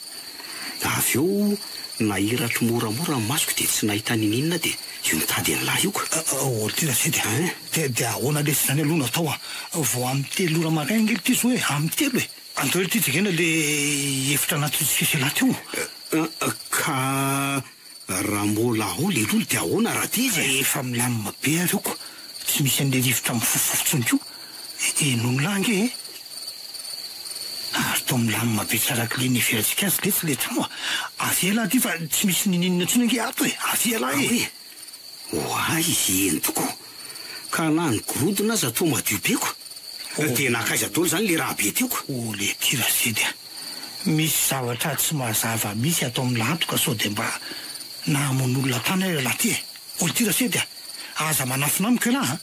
Avy eo nahiratro moramora ny masoko dia tsy nahita ninininona dia io mitady an'lah io ka. Oh ty Rasidy a! Dia dia ahoana lesy izany aloha no atao a! Vao amin'ny telo ora maraina ange ity zao e! Amin'ny telo e! Andao ity jerena le efitra anaty seselahy teo. Ka raha mbola ao le lolo dia ahoana Radezy e? Efa milamina be ary io ko! Tsy misy an'le rivotra mifofofofo tsony ko! Henoin'lah ange e! Ary toa milamina be tsara kle ny heverantsika azy letsy le trano a! Avia elah aty fa tsy misy ninininona tsony ange ato e! Avia elah e! Aoe! Oay, eny tokoa! Ka na ny gorodona aza toa madio be ko! Dia nankaiza daholo izany le raha be teo ko? O le ty Rasidy a! Misy zavatra tsy mazava mihitsy ato amin'ny lato ka sao dia mba nahamono olona tany ary ialahy ty e! O le ty Rasidy a! Aza manafina amiko ialahy a!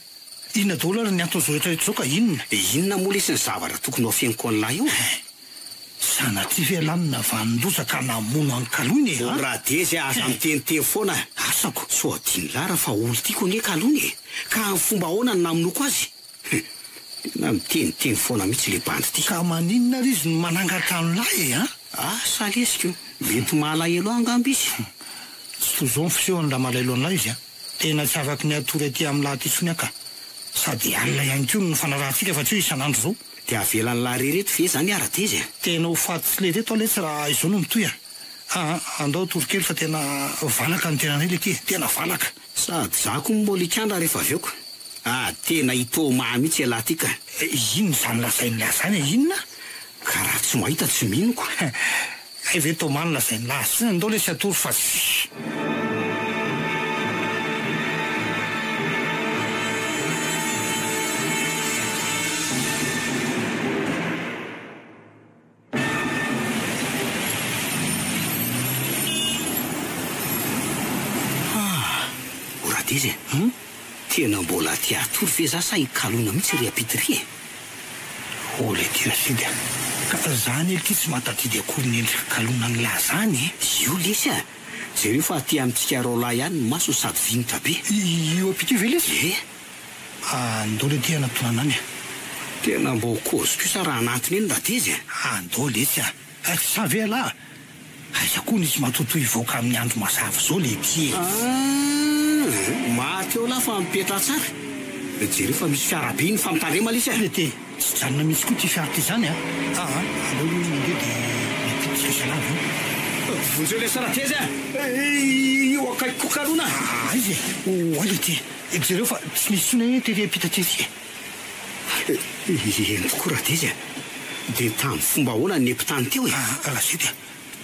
Inona daholo ary ny anton'izao rehetra rehetra izao ka inona? Inona moa lesy ny zavatra tokony ho afeniko an'lah io e? Sanatria ve ialahy no navanon-doza ka namono an'i Kaloina e? O Radezy a, aza miteniteny foana e! Asako. Sao adinon'lah raha fa olon-tiako ange Kaloina e! Ka amin'ny fomba ahoana no namonoako azy? Hum! Tena miteniteny foana mihitsy le bandy ty. Ka maninona ary izy no manangan-trano lahy e? Asa lesy ko! Mety malahelo ahy angamba izy. Tsy toy izao ny fisehony raha malahelo an'lah izy a! Tena tsy afaky ny hatory aty amin'lah aty intsony aho ka! Sady alina ihany koa no nifanarahantsika fa tsy hoe isan'andro izao. Dia avelan'lah rery eto ve izany aho Radezy a? Tena ho faty tsy lery eto aho letsy raha izao no mitohy a! Aa andao hatory kely fa tena valaka ny tenanay letia e! Tena valaka! Sady za koa mbola hikandra rehefa avy eo ka! Ah tena i Thomas mihitsy ialahy ty ka! Inona izany lazain'lah izany e? Inona? Ka raha tsy mahita tsy mino ko! Hay ve Thomas no lazain'lah azy? Ndao lesy hatory fa tsy. Radezy e! Tena mbola te hatory ve za sa hikalona mihitsy ry ampita ry e? Oh le ty Rasidy a! Ka za anie lty tsy mahatadidy akory ny endrika kalonan'lah zany e! Io lesy a! Jereo fa aty amintsika roalahy ihany ny masony sady vinitra be. Io ampita io ve lesy? Ie! Andao lety hanatona anany a! Tena mbô kôzy kosa raha hanantona eny Radezy a! Andao lesy a! Sa ve ialahy? Aiza koa nisy matotoa hivoaka amin'ny andro mazava izao lehibe e! Ah! Maty eo lahy fa mipetraha tsara. Jereo fa misy fiara be iny fa mitandrema lesy a! Tete, tsy hijanona mihitsy koa ity fiara ity izany a! Aa, aleo aloha mandeha dia miampita isika zalahy avy eo. Vonjeo lesy Ratezy a! Io akaikiko kalona! Aiza e? Oay lety, jereo fa tsy misy intsony anie tery ampita tery e! Eny tokoa Radezy a! Dia tamin'ny fomba ahoana no niampitany teo e? Ah Razezy a!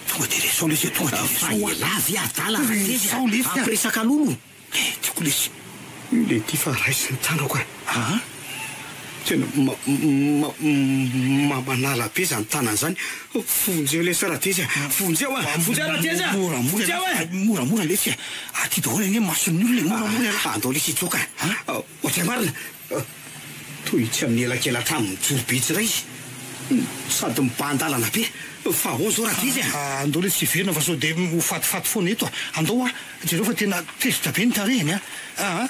Tonga dia resao lesy e! Tonga dia Fa resao a! elah ve adala Radezy a! Resao lesy a! Hampiresaka lolo! Eh! Tiako lesy! Io le ty fa raiso ny tanako a! Ah! Tena ma ma ma manala be zany tanana zany! Vonjeo lesy Radezy a! Vonjeo a! Vonjeo Radezy a! Moramora Vonjeo e! Moramora lesy a! Aty daholo anie mason'ny olona e! Moramora elah! Andao lesy hitsoaka a! Ohatray marina! Toy tsy amin'ny elakelatrano mijoro be tsy iray izy sady mibahan-dalana be fa ahoana izao Radezy a! Andao lesy hiverina fa sao dia ho fatifaty foana eto a! Andao a! Jereo fa tena tezitra be ny tarehiny a! Aa!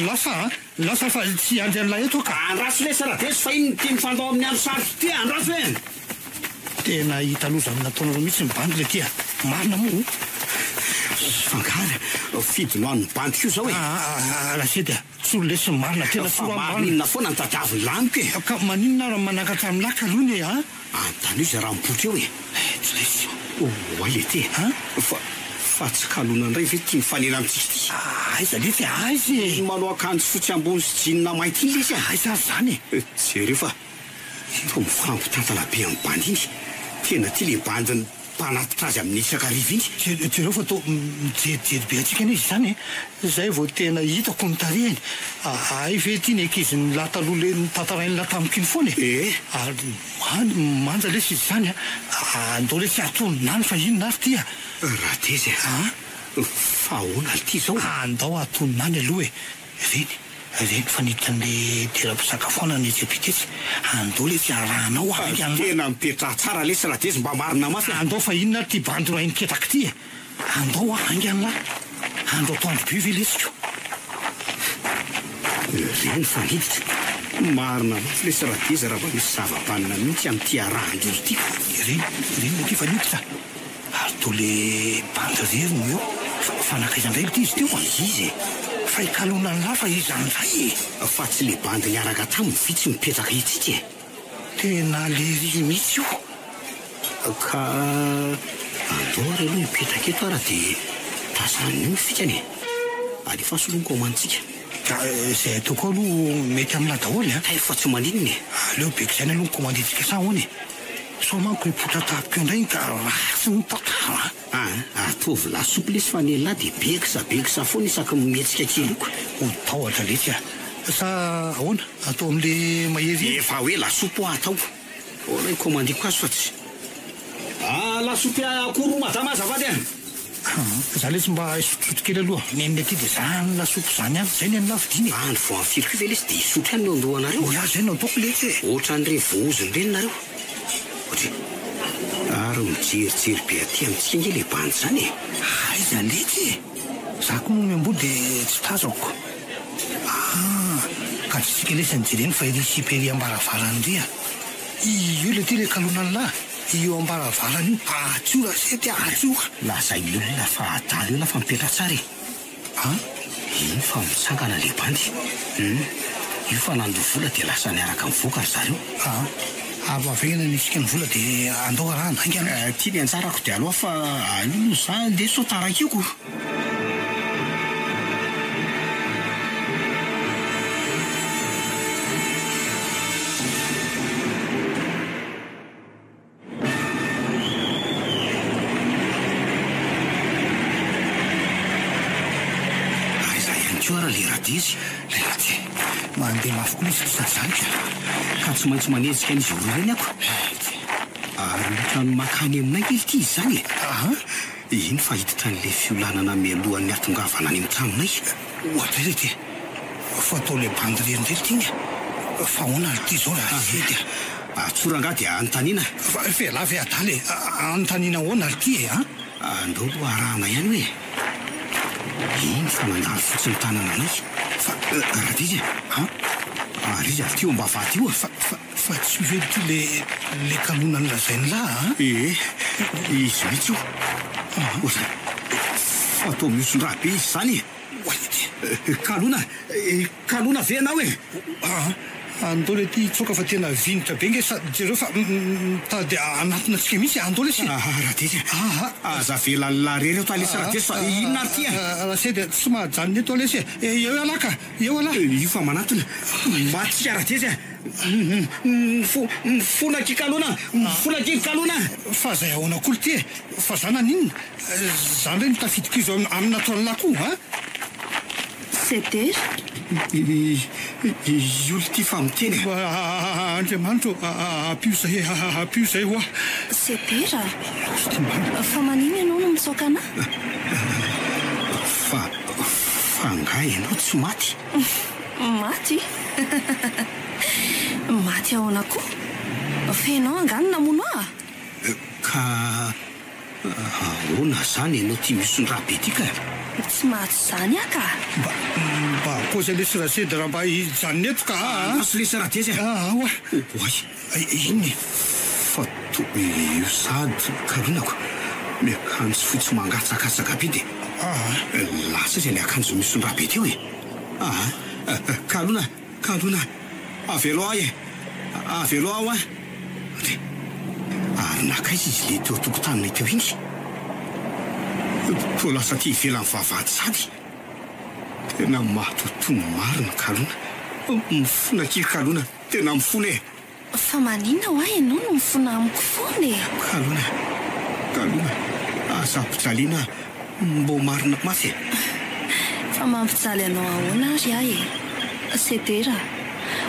Lasa a! Lasa fa tsy hiandry an'ilay eto aho ka! Andraso lesy Radezy fa iny ity mifandao amin'ny andro sarotra ity a! Andraso e! Tena hita loza amin'ny nataonareo mihitsy ny bandy le ty a! Marina moa o! Fangara, fidino an'ny bandy koa izao e! Aa! Rasedy a! Tsory lesy ny marina, tena Fa tsory marina inona foana no tadiavin'ny laniko e! Ka maninona ary manakatra amin'ny laka aloha e a! Anontanio izay raha mipoitra eo e! Tsy lesy. Oay le ty e! Fa, fa tsy kalona indray ve ity mifanena amintsika ity? Aiza letsy e, aiza e! Iny manao akanjo fotsy ambony sy jean mainty iny lesy a! Aiza ary izany e! Jereo fa toa mifampitantana be amin'ny bandy iny. Tena tia le bandy mpanatitra azy amin'ny isak'hariva iny. Jereo fa toa mijerijery be antsika anie izy izany e! Izay vao tena hitako ny tarehiny. Hay ve ity ny ankizin'ny lahy taloha le notantarain'ny lahy tamiko iny foana e! Ee. Ary manja lesy izy izany a! Andao lesy hatonina any fa inona ary ity a! Ratezy a! Fa ahoana ity izao? Andao hatonina any aloha e! Reny. Ireny fa niditra an'le toeram-pisakafoanana etsy ampita etsy. Andao letsy arahanao haingana. Tena mipetraha tsara lesy Radezy mba marina mafy a! Andao fa inona ary ity bandy rain-ketraka ity e! Andao a haingana lahy! Andro atoandro be ve lesy ko! Ireny fa niditra. Marina mafy lesy Radezy raha mba misy zava-banona mihitsy amin'ity arahan-dolo ity ko! Ireny, ireny akia fa niditra. Ary toa le bandy rery no eo fa fa nankaiza ndray ity izy teo a? Iza e? Fa i kalonan'lah fa iza ndray e? Fa tsy le bandy niaraka taminy ve tsy mipetraka etsy e? Tena lery mihitsy io. Ka andao ary aloha hipetraka eto ara de tazaniny eo ny fikany e! Alefaso aloha ny kaomantsika. Ka izay ataoko ao aloha mety amin'lah daholo a! Hay fa tsy maninona e! Aleo be kizaina aloha ny kaomandintsika sa ahoana e? Sao manko hipoitra tampoka eo indray ka ratsy ny tantara a! Aa ataovy lasopy lesy fa ny elah dia beksa beksa foana isaky ny mihetsika kely io ka. Ho tahotra letsy a! Sa ahoana? Atao amin'le mahery iny? Efa hoe lasopy hoa atao. Ahoana hikômandiko azy fa tsy. Aa lasopy akoho roa madama azafady a! Aa za letsy mba hisotrosotro kely aloha, ny an'ny aty dia zany lasopy zany ihany, zay ny an'lah vidiana e! Andro vao amin'ny firy koa ve lesy dia hisotro ihany no andohanareo a! Ny ahy zay no ataoko letsy e! Ohatran'ireny voahozona ireny nareo. Ohatry. Ary mijerijery be aty amintsika ange le bandy zany e! Aiza letsy e! Za koa moa miamboho dia tsy tazako. Ah! Ka tsy tsika lesy no jerena fa iry sipa ery ambaravarana iry a! Io le ty le kalonan'lah! Io ambaravarana io! Atsio rasety a! Atsio a! Lazain'ny olona fa adala io lah fa mipetratsara e! An? Iny fa mitsangana le bandy. Hum. Io fa nandoa vola dia lasa niaraka nivoaka ry zareo. An. Ary maverina ny isika ny vola dia andao arahana haingana. Eh, ty ny anjarako dia aloha fa aleo aloha za andeha sao taraiky eo ko. Aiza ihany koa ary le Radezy? Le Rade, mandeha mafy koa izy ity zany ka. Ka tsy maintsy manenjika an'izy roa ireny ako. Ary ohatran'ny makany aminay ve ity izy izany e? Aha. Iny fa hiditra an'ilay fiolanana mialohan'ny hatongavana any amin'ny tranonay. Oadray re ty! Fa atao ilay bandy irery indray ity iny e! Fa ahoana ary ity izao raha sedy a! Atsory angaha dia anontaniana? Fa ialahy ve adala e! Anontaniana ahoana ary ity e an? Andao aloha arahana ihany hoe e! Iny fa nandalo fotsiny tanana anay. Fa Radizy e! An? Ary iza ity eo am-bavahady io a? Fa, fa, fa tsy io ve ity le, le kanona nolazain'lah a? Ee, izy mihitsy io. Oza, fa toa mihoson-draha be izy izany e! Oay ity. Kalona, kalona ve ianao e? Aa, andao le ty hitsoaka fa tena vinitra be nge sady jereo fa mitady hanatona antsika mihitsy e, andao lesy e! Aa, Radesy a! Aa! Aza avela an'lah rery eto lesy Radesy fa inona ary ty e? Rasedy a, tsy mahajanona eto lesy e! Eo ialahy ka! Eo alah! Io fa manatona! Maty tsika Radesy a! Mifona akia Kalona! Mifona akia Kalona! Fa zay ahoana koa lty e! Fa za naninona? Za ndray no tafidiko izo amin'ny nataon'lah koa a! Sedera. Io lty fa miteny e! Andriamanitra ô! Ampio zay e! Ampio zay hoa! Sedera. Fa manina ianao no mitsaoka anah? Fa fa angaha ianao tsy maty? Maty? Maty ahoana koa? Fa ianao angaha no namono ahy? Ka ahoana izany ianao ity mihoson-drà be ity ka? Tsy maty izany aho ka! Mba mba kôza lesy Rasedy raha mba hijanona eto ka a! Andraso lesy Radezy a! Aa oa! Oay! Inona e? Fa toa io sady kalonako miakanjo fotsy mangatsakatsaka be dia lasa aiza ilay akanjo mihoson-drà be teo e? Aa kalona, kalona, avelao aho e! Avelao aho an! Re, ary nankaiza izy ilay teo an-tokotaninay teo iny? Toa lasa aty ivelan'ny vavahady sady. Tena matotoa marina kalona, mifona akia kalona, tena mifona e! Fa maninona hoa ianao no mifona amiko foana e? Kalona, kalona, aza ampijaliana mbô marina mafy e! Fa mampijaly anao ahoana ary aho e? Sedera,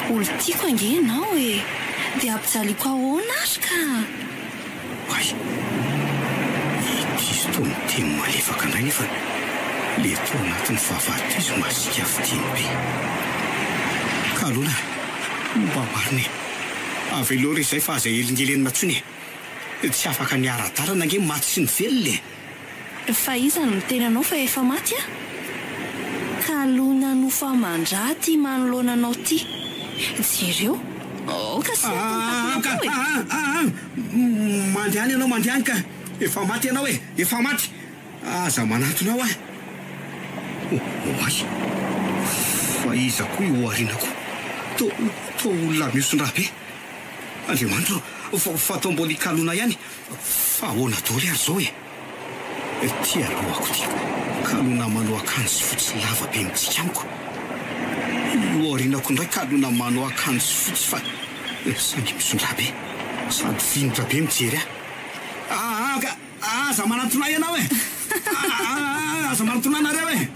olon-tiako ange ianao e! Dia ampijaliako ahoana ary ka? Oay! Ity izy toa miteny malefaka indray nefa le tao anatin'ny vavahady teo izy masiaka fiteny be. Kalona, mba marina e! Avelao re izay fa aza elingelenina intsony e! Tsy afaka ny ara-dalana ange maty sy ny velona e! Fa iza no miteny anao fa efa maty aho? Kalona nofo aman-drà ty manoloana anao ty. Jereo. Aoka sy Aa ka aa aa mandehana ianao mandehana ka! Efa maty ianao e! Efa maty! Aza manantona ao aho! Oay! Fa iza koa io aoriana koa? Toa toa olona mihoson-drà be! Andriamanitra ô! Fa toa mbola i Kalona ihany! Fa ahoana daholo ary izao e? Ity alohako ity kalona manao akanjo fotsy lava be mitsiky amiko. Io aorianako indray kalona manao akanjo fotsy fa saingy misondrà be sady vinitra be mijery ahy. Aa ka aza manantona ahy ianao e! Aa aza manantona ahy nareo e!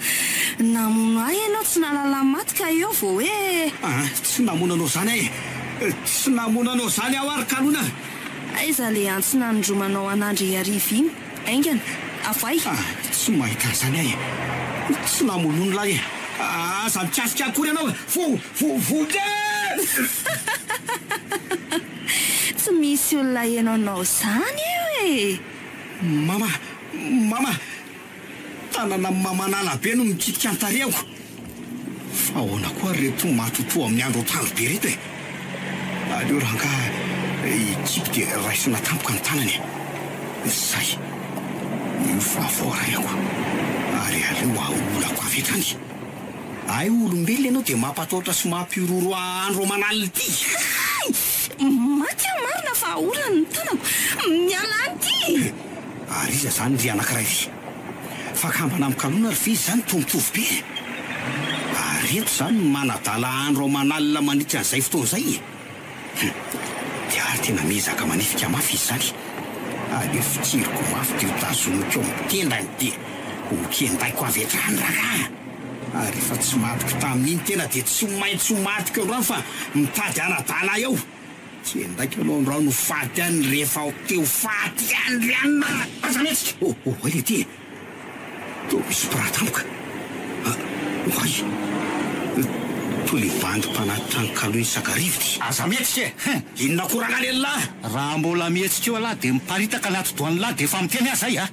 Namono ahy ianao tsy nahalala ny maty ka eo vao hoe. Aa tsy namono anao izany aho e! Tsy namono anao izany aho ary kalona! Aiza le antsy nanindromanao an'Andry Iarivo iny? Aingana! Avoay! Ah, tsy mahita an'izany aho e! Tsy namonono lahy e! Aza mikasika akory ianao e! Vo, vo, vonjeo! Tsy misy olona heno anao izany eo e! Mama! Mama! Tanana mamanala be no mikitika ny tarehiko. Fa ahoana koa ary reto matotoa amin'ny andro atoandro be ireto e? Aleo rangahy hikipy dia raisina tampoka ny tanany e! Zay! Io fa voaraiko ary aleo aolako avy hatrany. Hay olombelona ianao dia mampatahotra sy mampihorohoro andro aman'alina ity! Hay! Maty aho marina fa aolany ny tanako! Miala any ity! Ary iza izany ry anankiray ry? Fa kambana amin'ny kalona ry ve izy izany toa mitovy be e? Ary eto izany manadala andro aman'alina mandritra an'izay fotoana izay e? Hum! Dia ary tena miezaka manifika mafy izy izany. Aleo fikiriko mafy dia ho tazomiko eo amin'ny tendany dia ho kendaiko avy hatrany rangahy a! Ary efa tsy matiko tamin'iny tena dia tsy maintsy ho matiko androany fa mitady hanadala ahy eo. Tsy endaiko aloha androany ho faty any rehefa ho te ho faty ihany ry anona a! Aza mihetsika! Oh, oh, hay ity e! Toa misy mpiraha tampoka. Ah, oay! Toa le bandy mpanatitra ny kaloin'i Sakarivo ity. Aza mihetsika e! Hein! Inona koa rangahy lehilahy? Raha mbola mihetsika eo ialahy dia miparitaka ny atidohan'ilahy dia efa miteny aho izay a!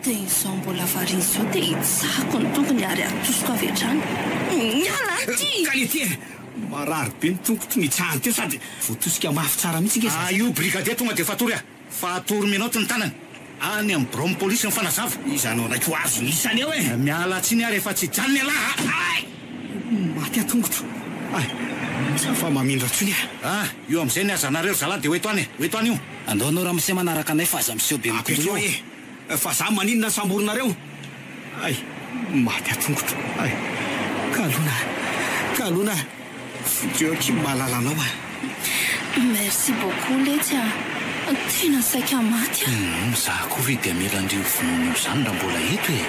Dia izao mbola variana izao dia hitsahako ny tongony ary atosiko avy hatrany. Miala aty! Kay ity e! Marary be ny tongotro nitsahany teo sady voatosika mafy tsara mihitsy nge za. Ah io brigadier tonga dia fatory ah! Fa atoro menottes ny tanany. Any amin'ny biraon'ny polisy mifanazava. Iza no hanaiky ho azony isany eo e! Miala tsiny aho rehefa tsy hijanona ialahy ah! Ay! Maty aho tongotro. Ay! Tsy afa mamindra intsony aho. Ah! Io amin'izay ny hazanareo ry zalahy dia ho eto any e! Ho eto any io. Andao anao ramose manaraka anay fa aza miseho be mikololo eo. Apetrao e! Fa za maninona samborinareo? Ay! Maty aho tongotro. Ay! Kalona! Kalona! Vonjeo akia malala anao ah! Merci beaucoup letsy a! Tena saika maty aho. Humm za koa ve dia hamela an'ireo vonoiny io zany raha mbola eto e!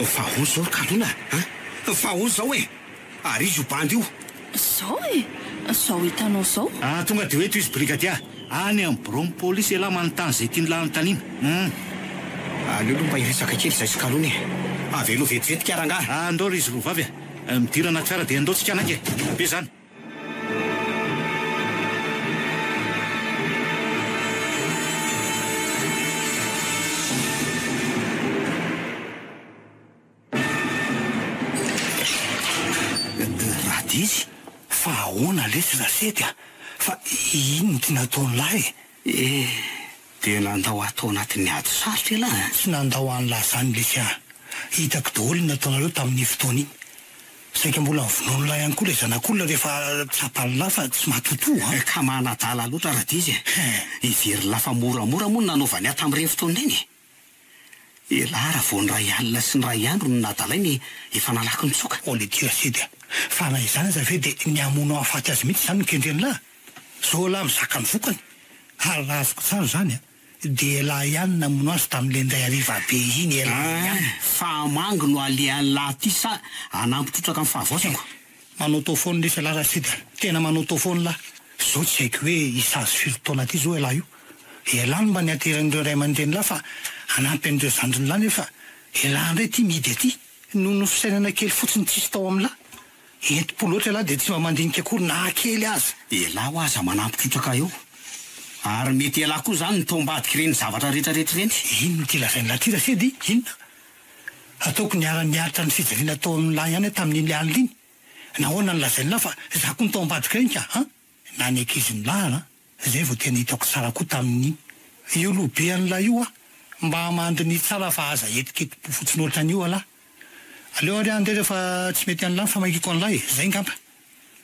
Fa ahoana izao ry Kalona a! Fa ahoana izao e! Ary iza io bandy io? Zao e! Zao hitanao zao. Ah tonga dia ho eto izy brigadier a! Any amin'ny biraon'ny polisy ialahy manontany izay tian'lah anontaniana. Humm. Aleo aloha mba hiresaka kely izay sy Kalona e! Avelo vetivety ka rangahy. Ah andao ry izy roa vavy a! Midira anaty fiara dia andao tsika hanainga e! Be zany. Radizy, fa ahoana lesy Rasety a? Fa inona ity nataon'lah e? Eh, dia nandao ahy tao anatin'ny ady sarotra ialahy a! Tsy nandao an'lah zany lesy a! Hitako daholo ny nataonareo tamin'iny fotoana iny. Saika mbola novonoin'lah ihany koa ilay zanak'olona rehefa tsapan'lah fa tsy matotoa a! Ka manadala loatra Radizy e! Heverin'lah fa moramora moa ny nanaovany ahy tamin'ireny fotoana ireny e! Elah raha vao ny ray alina sy ny ray andro no nadalainy efa nalaky nitsoaka. Oh le tia sedy a! Fa na izany aza ve dia ny hamono hahafaty azy mihitsy izany no kendren'lah? Zao elah mizaka ny vokany! Ary raha azoko tsara izany a! Dia elah ihany namono azy tamin'ilay indray hariva be iny, elah ihany! Fa hamangy no alehan'lah aty sa hanampy trotraka ny fahavoazako? Manao tao foana lesy elah Rasidy a! Tena manao tao foana lah! Zao tsy haiko hoe hisazy firy taona aty zao elah io! Elah no mba nianteran'ireo ray aman-drenilahy fa hanampy an'ireo zandrinilahy nefa elah indray ity mihidy aty! Noho ny fisainana kely fotsiny tsisy tao amin'lah! Enti-po loatra elah dia tsy mba mandinika akory na kely aza! Elah hoa aza manampy trotraka eo! Ary mety elah koa zany no tao ambadik'ireny zavatra rehetrarehetra ireny! Inona ity lazain'lah ity Rasidy? Inona? Ataoko niara-niaritra ny fijaliana tao amin'lah ihany aho tamin'iny alina iny. Nahoana no lazain'lah fa za koa no tao ambadik'ireny ka an? Na ny ankizin'lah an, zay vao tena hitako tsara koa tamin'iny. Io loha be an'lah io an, mba mandiniha tsara fa aza etiketim-po fotsiny ohatran'io alah. Aleo ary aho andeha rehefa tsy mety an'lah ny famakiako an'lah e, zay ngamba.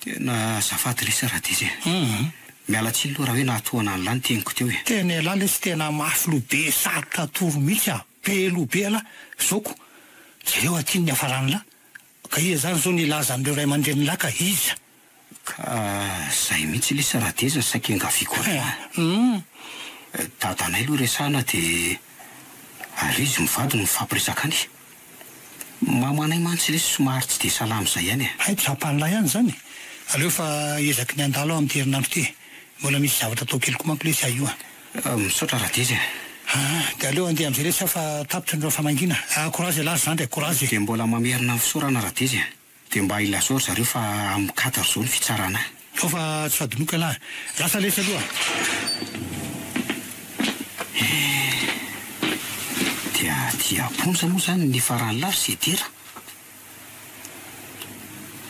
Tena azafady lesy Radizy e. Miala tsiny aloha raha hoe nahatohana an'lah ny teniko teo e. Tena elah lesy tena mafy loha be sarotra atoro mihitsy a. Be loha be elah. Zao ko. Jereo aty ny niafaran'lah. Ka iza zany zao no hilaza an'ireo ray aman-drenin'lah ka iza? Ka zay mihitsy lesy Radezy no saika iangaviako an'lah. Dadanay aloha resahana dia aleo izy mivady no mifampiresaka any. Mamanay mantsy lesy somary tsy dia salama izay ihany e. Hay tsapan'lah ihany izany e. Aleo fa ezaky ny handalo aho amin'ity herinandro ity e. Mbola misy zavatra atao kely koa manko lesy aho io a. Misaotra Radezy e. Aa dia aleo handeha amin'izay lesy aho fa tapitra ny ora famangiana. Aa courage elah ry zandry e, courage e. Dia mbola mamerina ny fisaorana Radezy e. Dia mba ilazao ry zareo fa amin'ny quatre zao ny fitsarana ahy. Ao fa tsy hadinoiko ialahy. Lasa lesy aloha. Eh! Dia aty am-ponja moa izany ny nifaran'lah ry Sedera?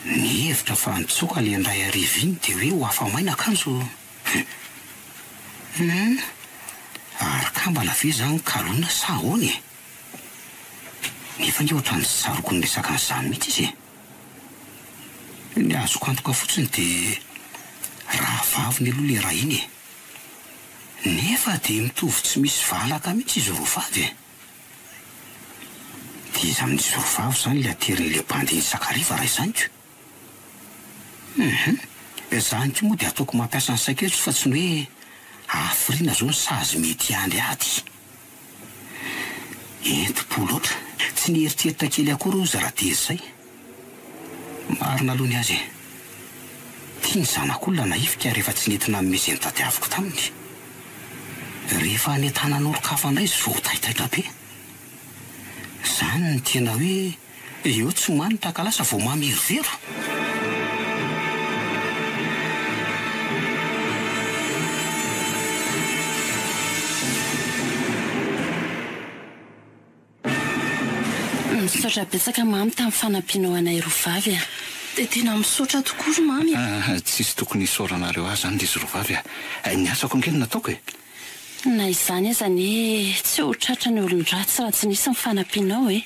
Nihevitra fa nitsoaka ilay indray hariva iny dia hoe ho afa-maina kanjo hum! Ary kambana ve izany kalona sa ahoana e? Nefa ange ohatran'ny tsy tsaroako niresaka an'izany mihitsy izy e! Ny azoko antoka fotsiny dia rahavaviny aloha ilay ray iny e! Nefa dia mitovy tsy misy valaka mihitsy izy roa vavy e! Dia iza amin'izy roa vavy izany ilay aterin'ilay bandy iny sakariva raha izany ko? Hum! Izany koa moa dia ataoko mampiasa ny saiko eto fa tsy ny hoe hafiriana izao ny sazy mety hiandry ahy aty. Entim-po loatra. Tsy nieritreritra kely akory hozy Radezy izay. Marina aloha ny azy e. Ity ny zanak'olona naifika rehefa tsy nety nanome izay notadiaviko taminy. Rehefa any an-tanan'olon-kafa indray izy vao taitaitra be. Izany no tena hoe eo tsy manitra ka lasa vao mamerovero. Misaotra betsaka Mamy tamin'ny fanampianao anay roa vavy a! Dia tena misaotra tokoa ry Mamy a! Tsisy tokony hisaoranareo ahy izany ry izy roa vavy a! Ny asako ange no nataoko e! Na izany aza anie tsy ho tratra ny olon-dratsy raha tsy nisy ny fanampianao e!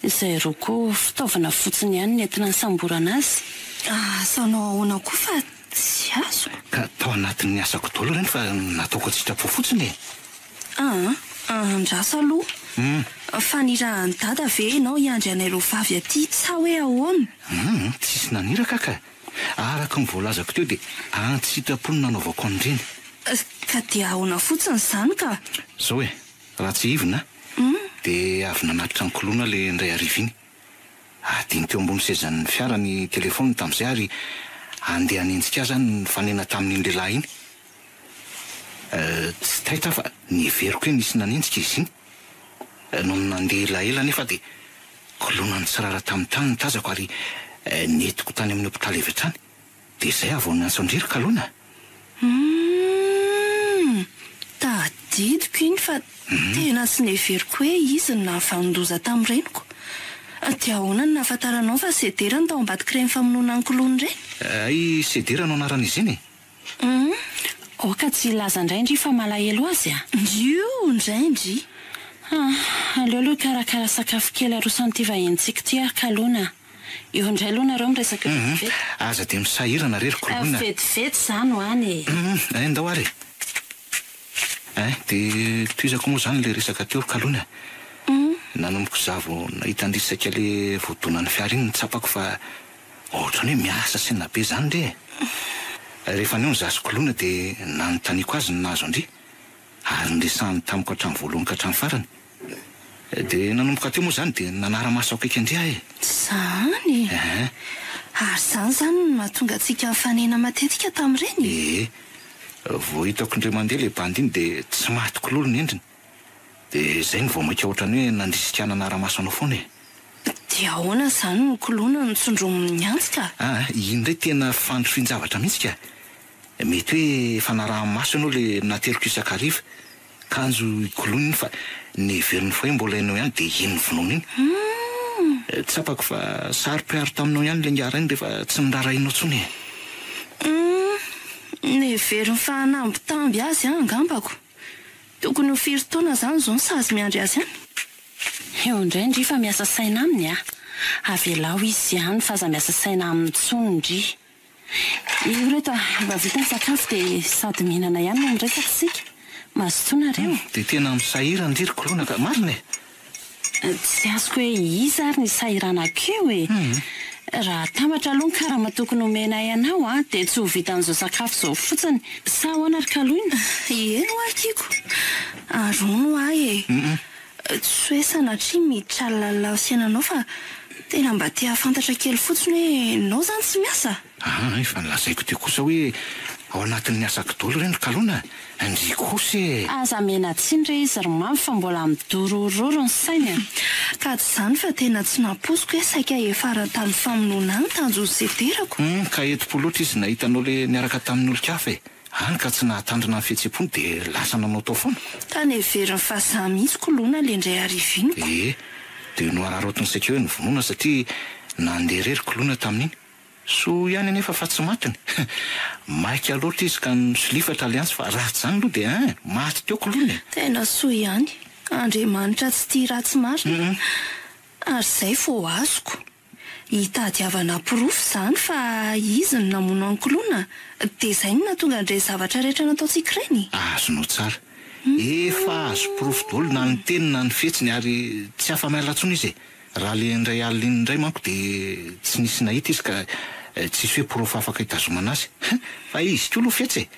Izay roa koa fitaovana fotsiny ihany nentina nisamborana azy. Asanao ahoana koa fa tsy azoko. Ka tao anatin'ny asako daholo ireny fa nataoko an-tsitrapo fotsiny e! Aa, andraso aloha. Fa nirahan'i Dada ve ianao hiandry anay roa vavy aty sa hoe ahoana? Humm, tsisy naniraka ka! Araka ny voalazako teo dia an-tsitrapo no nanaovako an'ireny. Ka dia ahoana fotsiny izany ka? Izao e, raha tsiahivina dia avy nanatitra an'i Koloina ilay indray hariva iny. Adino teo ambony sezan'ny fiara ny telefaoniny tamin'izay ary handeha hanenjika azy aho no nifanena tamin'iny lehilahy iny. Tsy taitra aho fa neveriko hoe nisy nanenjika izy iny. Nony nandeha elaela anefa dia koloina nitsirara tamin'ny tany ny tazako ary nentiko tany amin'ny hopitaly avy hatrany. Dia izay aho vao niantso an-dry ry Kaloina. Humm! Tadidiko iny fa tena tsy neveriko hoe izy no nahavanon-doza tamin'ny reniko. Dia ahoana no nahafantaranao fa Sedera no tao ambadik'ireny famonoana an'i Koloina ireny? Hay Sedera no anaran'izy iny e! Humm! Aoka tsy hilaza indray ndry fa malahelo azy a! Io indray ndry! Ah! Aleo aloha hikarakara sakafo kely aroso an'ity vahinintsika ity ary Kaloina a! Eo indray aloha nareo miresaka vetivety. Aza dia misahirana re ry Koloina a! Vetivety izany ho any e! Humm! Eh, ndao ary e! Eh, dia tohizako moa izany ilay resaka teo ry Kaloina a! Nanomboka izaho vao nahita an-dry saika ilay voadonan'ny fiara iny no tsapako fa Ohatran'ny hoe miasa saina be izany re e! Rehefa nihaona izaho sy Koloina dia nanontaniako azy ny nahazo an-dry, ary niresahany tamiko hatramin'ny voalohany ka hatramin'ny farany. Dia nanomboka teo moa izany dia nanara-maso akaiky an-dry aho e! Izany e! Ehe. Ary izany izany no nahatonga antsika nifanena matetika tamin'ireny? Ehe. Vao hitako indray mandeha ilay bandy iny dia tsy matiko lolo ny endriny. Dia izay no vao mainka ohatran'ny hoe nandrisika ahy nanara-maso anao foana e! Dia ahoana izany no koloina no tsindromin'ny antsy ka? Aa, iny indray tena fandrifin-javatra mihitsy ka! Mety hoe efa naraha-maso ianao ilay nateriko isan-kariva, kanjo i koloina iny fa neveriny fa hoe mbola ianao ihany dia iny novonoina iny. Humm! Tsapako fa saro-piaro taminao ihany ilay ingahy rainy rehefa tsy noraharahianao intsony e! Humm! Neveriny fa hanambitamby azy aho angambako. Tokony ho firy taona izany izao ny sazy miandry azy any? Eo indray ndry fa miasa saina aminy a! Avelao izy any fa aza miasa saina aminy intsony ndry. Io reto a, efa vita ny sakafo dia sady mihinana ihany no miresaka isika. Mazotoa nareo. Dia tena misahirana ndry ry Koloina ka, marina e! Tsy azoko hoe iza ary ny isahiranako eo e! Raha atambatra aloha ny karama tokony homenay anao a, dia tsy ho vitan'izao sakafo izao fotsiny. Sa ahoana ry Kaloina? Eny ho'a tiako. Ary hono ho'a e. Tsy hoe sanatria miditra lalina amin'ny fiainanao fa tena mba te hahafantatra kely fotsiny hoe enao izany tsy miasa? Aa efa nolazaiko teo kosa hoe ao anatin'ny asako dolo ireny ry Kaloina a! Ndry kosa e! Aza mena-tsiny re izy ry Mamy fa mbola midorororo ny sainy a! Ka tsy izany fa tena tsy nampoiziko hoe saika hiafara tamin'ny famonoana ahy ny tanjon'ny sederako. Hum, ka enti-po loatra izy nahita anao le niaraka tamin'ny olon-kafa e! Hany ka tsy nahatandrina ny fihetseham-pony dia lasa nanaotao foana. Ka neveriny fa za mihitsy koloina le indray hariva iny ko. Ee, dia nohararaotiny saika hoe novonoina satria nandeha irery koloina tamin'iny. Soa ihany anefa fa tsy matiny. Maika loatra izy ka nisolifatra ilay antsy fa raha tsy izany aloha dia ein! Maty teo koloina e! Tena soa ihany. Andriamanitra tsy tia ratsy marina. Ary izay vao azoko. Hitadiavana porofo izany fa izy no namono an'i Koloina, dia izay no nahatonga an'ireny zavatra rehetra nataontsika ireny? Azonao tsara. Efa azo porofo daholo na ny teniny na ny fihetsiny ary tsy afa-miala intsony izy e! Raha le indray alina iny indray manko dia tsy nisy nahita izy ka tsisy hoe porofo afaka hitazomana azy. Fa izy koa aloha fetsy e!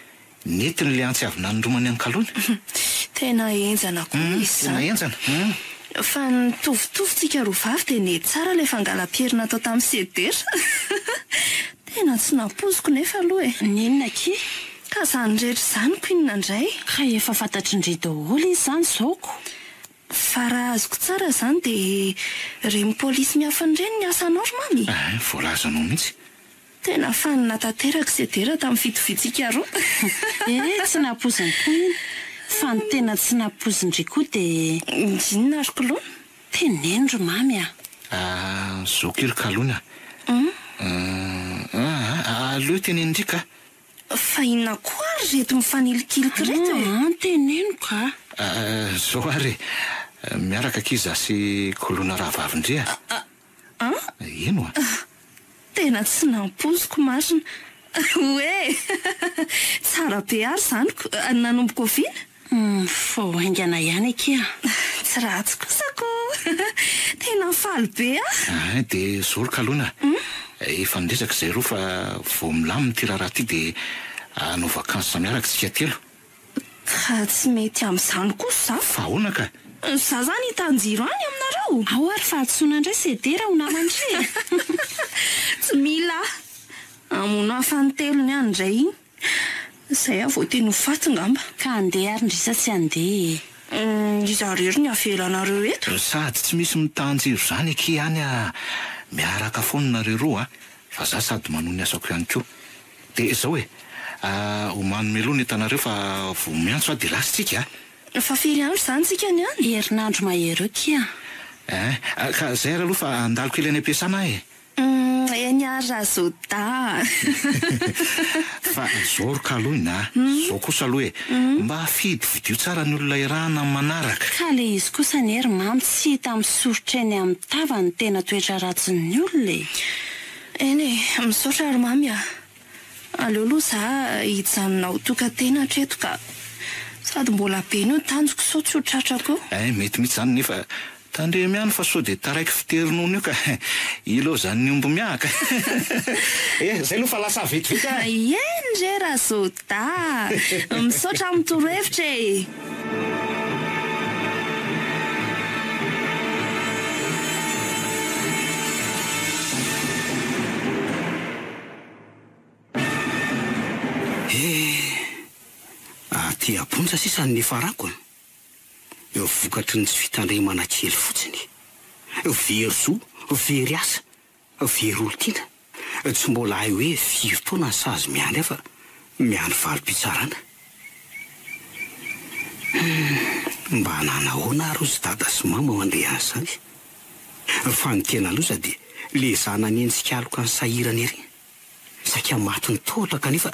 Nentiny le antsy avy nanindromany an'i Kaloina. Tena henjana koa izy izany. Tena henjana. Hum. Fa nitovitovy tsika roa vavy dia nety tsara ilay fangalam-piery natao tamin'ny sedera. Tena tsy nampoiziko nefa aloha e! N'inona akia? Ka izany rehetra izany ko inona indray? Ka efa fantatr'ndry daholo izy izany izao ko! Fa raha azoko tsara izany dia ireny polisy miafina ireny ny asanao ry Mamy? Ein, voalazanao mihitsy. Tena fanina tanteraka Sedera tamin'ny fitoviantsika roa. Eh, tsy nampoiziny koa iny. Fa ny tena tsy nampoizin-dry koa dia. Inona ry Koloina? Teneno ry Mamy a! Ah, zoky ry Kaloina a! Ah, aleo tenenin-dry ka! Fa inona koa ary ireto mifanilikiliky ireto e? Aa, teneno ka! Ah, zao ary e! Miaraka akia za sy Koloina rahavavin-dry a! An? Eno a! Tena tsy nampoiziko marina. Oe! Tsara be ary izany ko! Nanomboka oviana? Humm, vao haingana ihany akia. Tsy ratsy kosa ko! Tena faly be aho! Ein, dia zao ry Kaloina a! Efa niresaka izay roa fa vao milamina ity raharaha ity dia hanao vacances miaraka isika telo. Ka tsy mety amin'izany kosa za. Fa ahoana ka? Za zany hitanjiro any aminareo? Ao ary fahadisoana indray Sedera ho naman-dry e! Tsy mila aho. Hamono ahy fanintelony any indray iny. Izay aho vao teny ho faty ngamba. Ka handeha ary ndry sa tsy handeha e? Iza irery no avelanareo eto? Sady tsy misy mitanjiro izany akia any a! Miaraka foana nareo roa a! Fa za sady manohy ny asako ihany koa. Dia izao e! Omano mialoha ny entanareo fa vao miantso aho dia lasa tsika a! Fa firy andro izany tsika ny any? Herinandro mahery eo kia. Ein! Ka izay ary aloha fa handalo kely any am-piasana aho e! Eny ary Razoda a! Fa zao ry Kaloina a! Zao kosa aloha e! Mba fidifidio tsara ny olona iarahana amin'ny manaraka. Ka le izy kosa anie ry Mamy tsy hita misoritra eny amin'ny tava ny tena toetra ratsin'ny olona e! Eny e, misaotra ry Mamy a! Aleo aloha za hijanona ho tokan-tena hatreto ka! Sady mbola be ny ho tanjoko sao tsy ho tratrako eo. Ein, mety mihitsy izany nefa tandremo ihany fa sao dia taraiky fitery nono io ka ilaozan'ny omby miahaka. Eh, zay aloha fa lasa vetivety aho e! Eny re Razoda a! Misaotra amin'ny torohevitra e! Eh! Aty am-ponja sisa ny niafarako an! Vokatry ny tsy fitandremana kely fotsiny. Very zo, very asa, very olon-tiana. Tsy mbola hay hoe firy taona ny sazy miandry ahy fa miandry valim-pitsarana. Hum! Mba nanahoana ary ozy dada sy mama mandeha any izany? Fa ny tena loza dia le zanany eny tsikaloka ny sahirana ery. Saika maty ny tahotra kanefa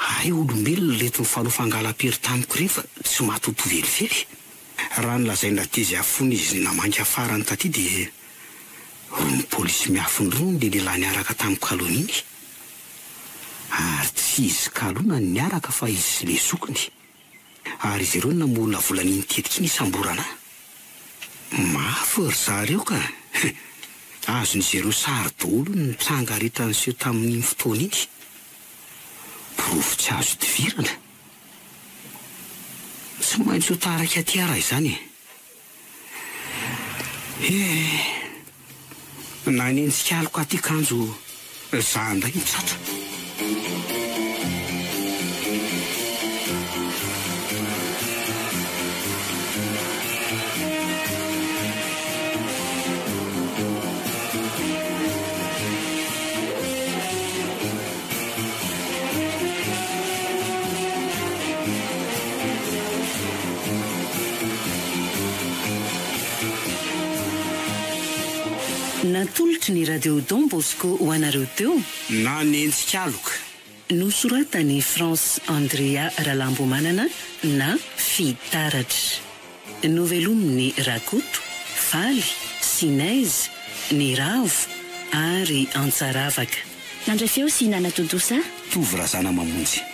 hay olombelona ireto nifanao fangalam-pery tamiko ireny fa tsy maty ho toa velively. Raha ny lazain-dRatezy fony izy namangy farany taty dia rony polisy miafina rony le lehilahy niaraka tamiko kalona iny. Ary tsy izy kalona no niaraka fa izy sy le zokiny. Ary izy ireo no namolavola an'iny tetika iny hisamborana ahy. Mafy ry zareo ka! Azon'izy ireo sary daholo ny tranga rehetra niseho tamin'iny fotoana iny. Porofo tsy azo idivirana. Tsy maintsy ho taraiky aty aho raha izany e! Eh! Nanenjika aloka aty kanjo za ndray no tratra. Natolotry ny Radio Don Bosco ho anareo teo. Nanenjika aloka. Nosoratan'i France Andrea Ralambomanana na Fitaratra. Novelomin'i Rakoto, Faly, Sinèse, Niravo ary Antsaravaka. Nandray feo sy nanatontosa. Tovo Razanamamonjy.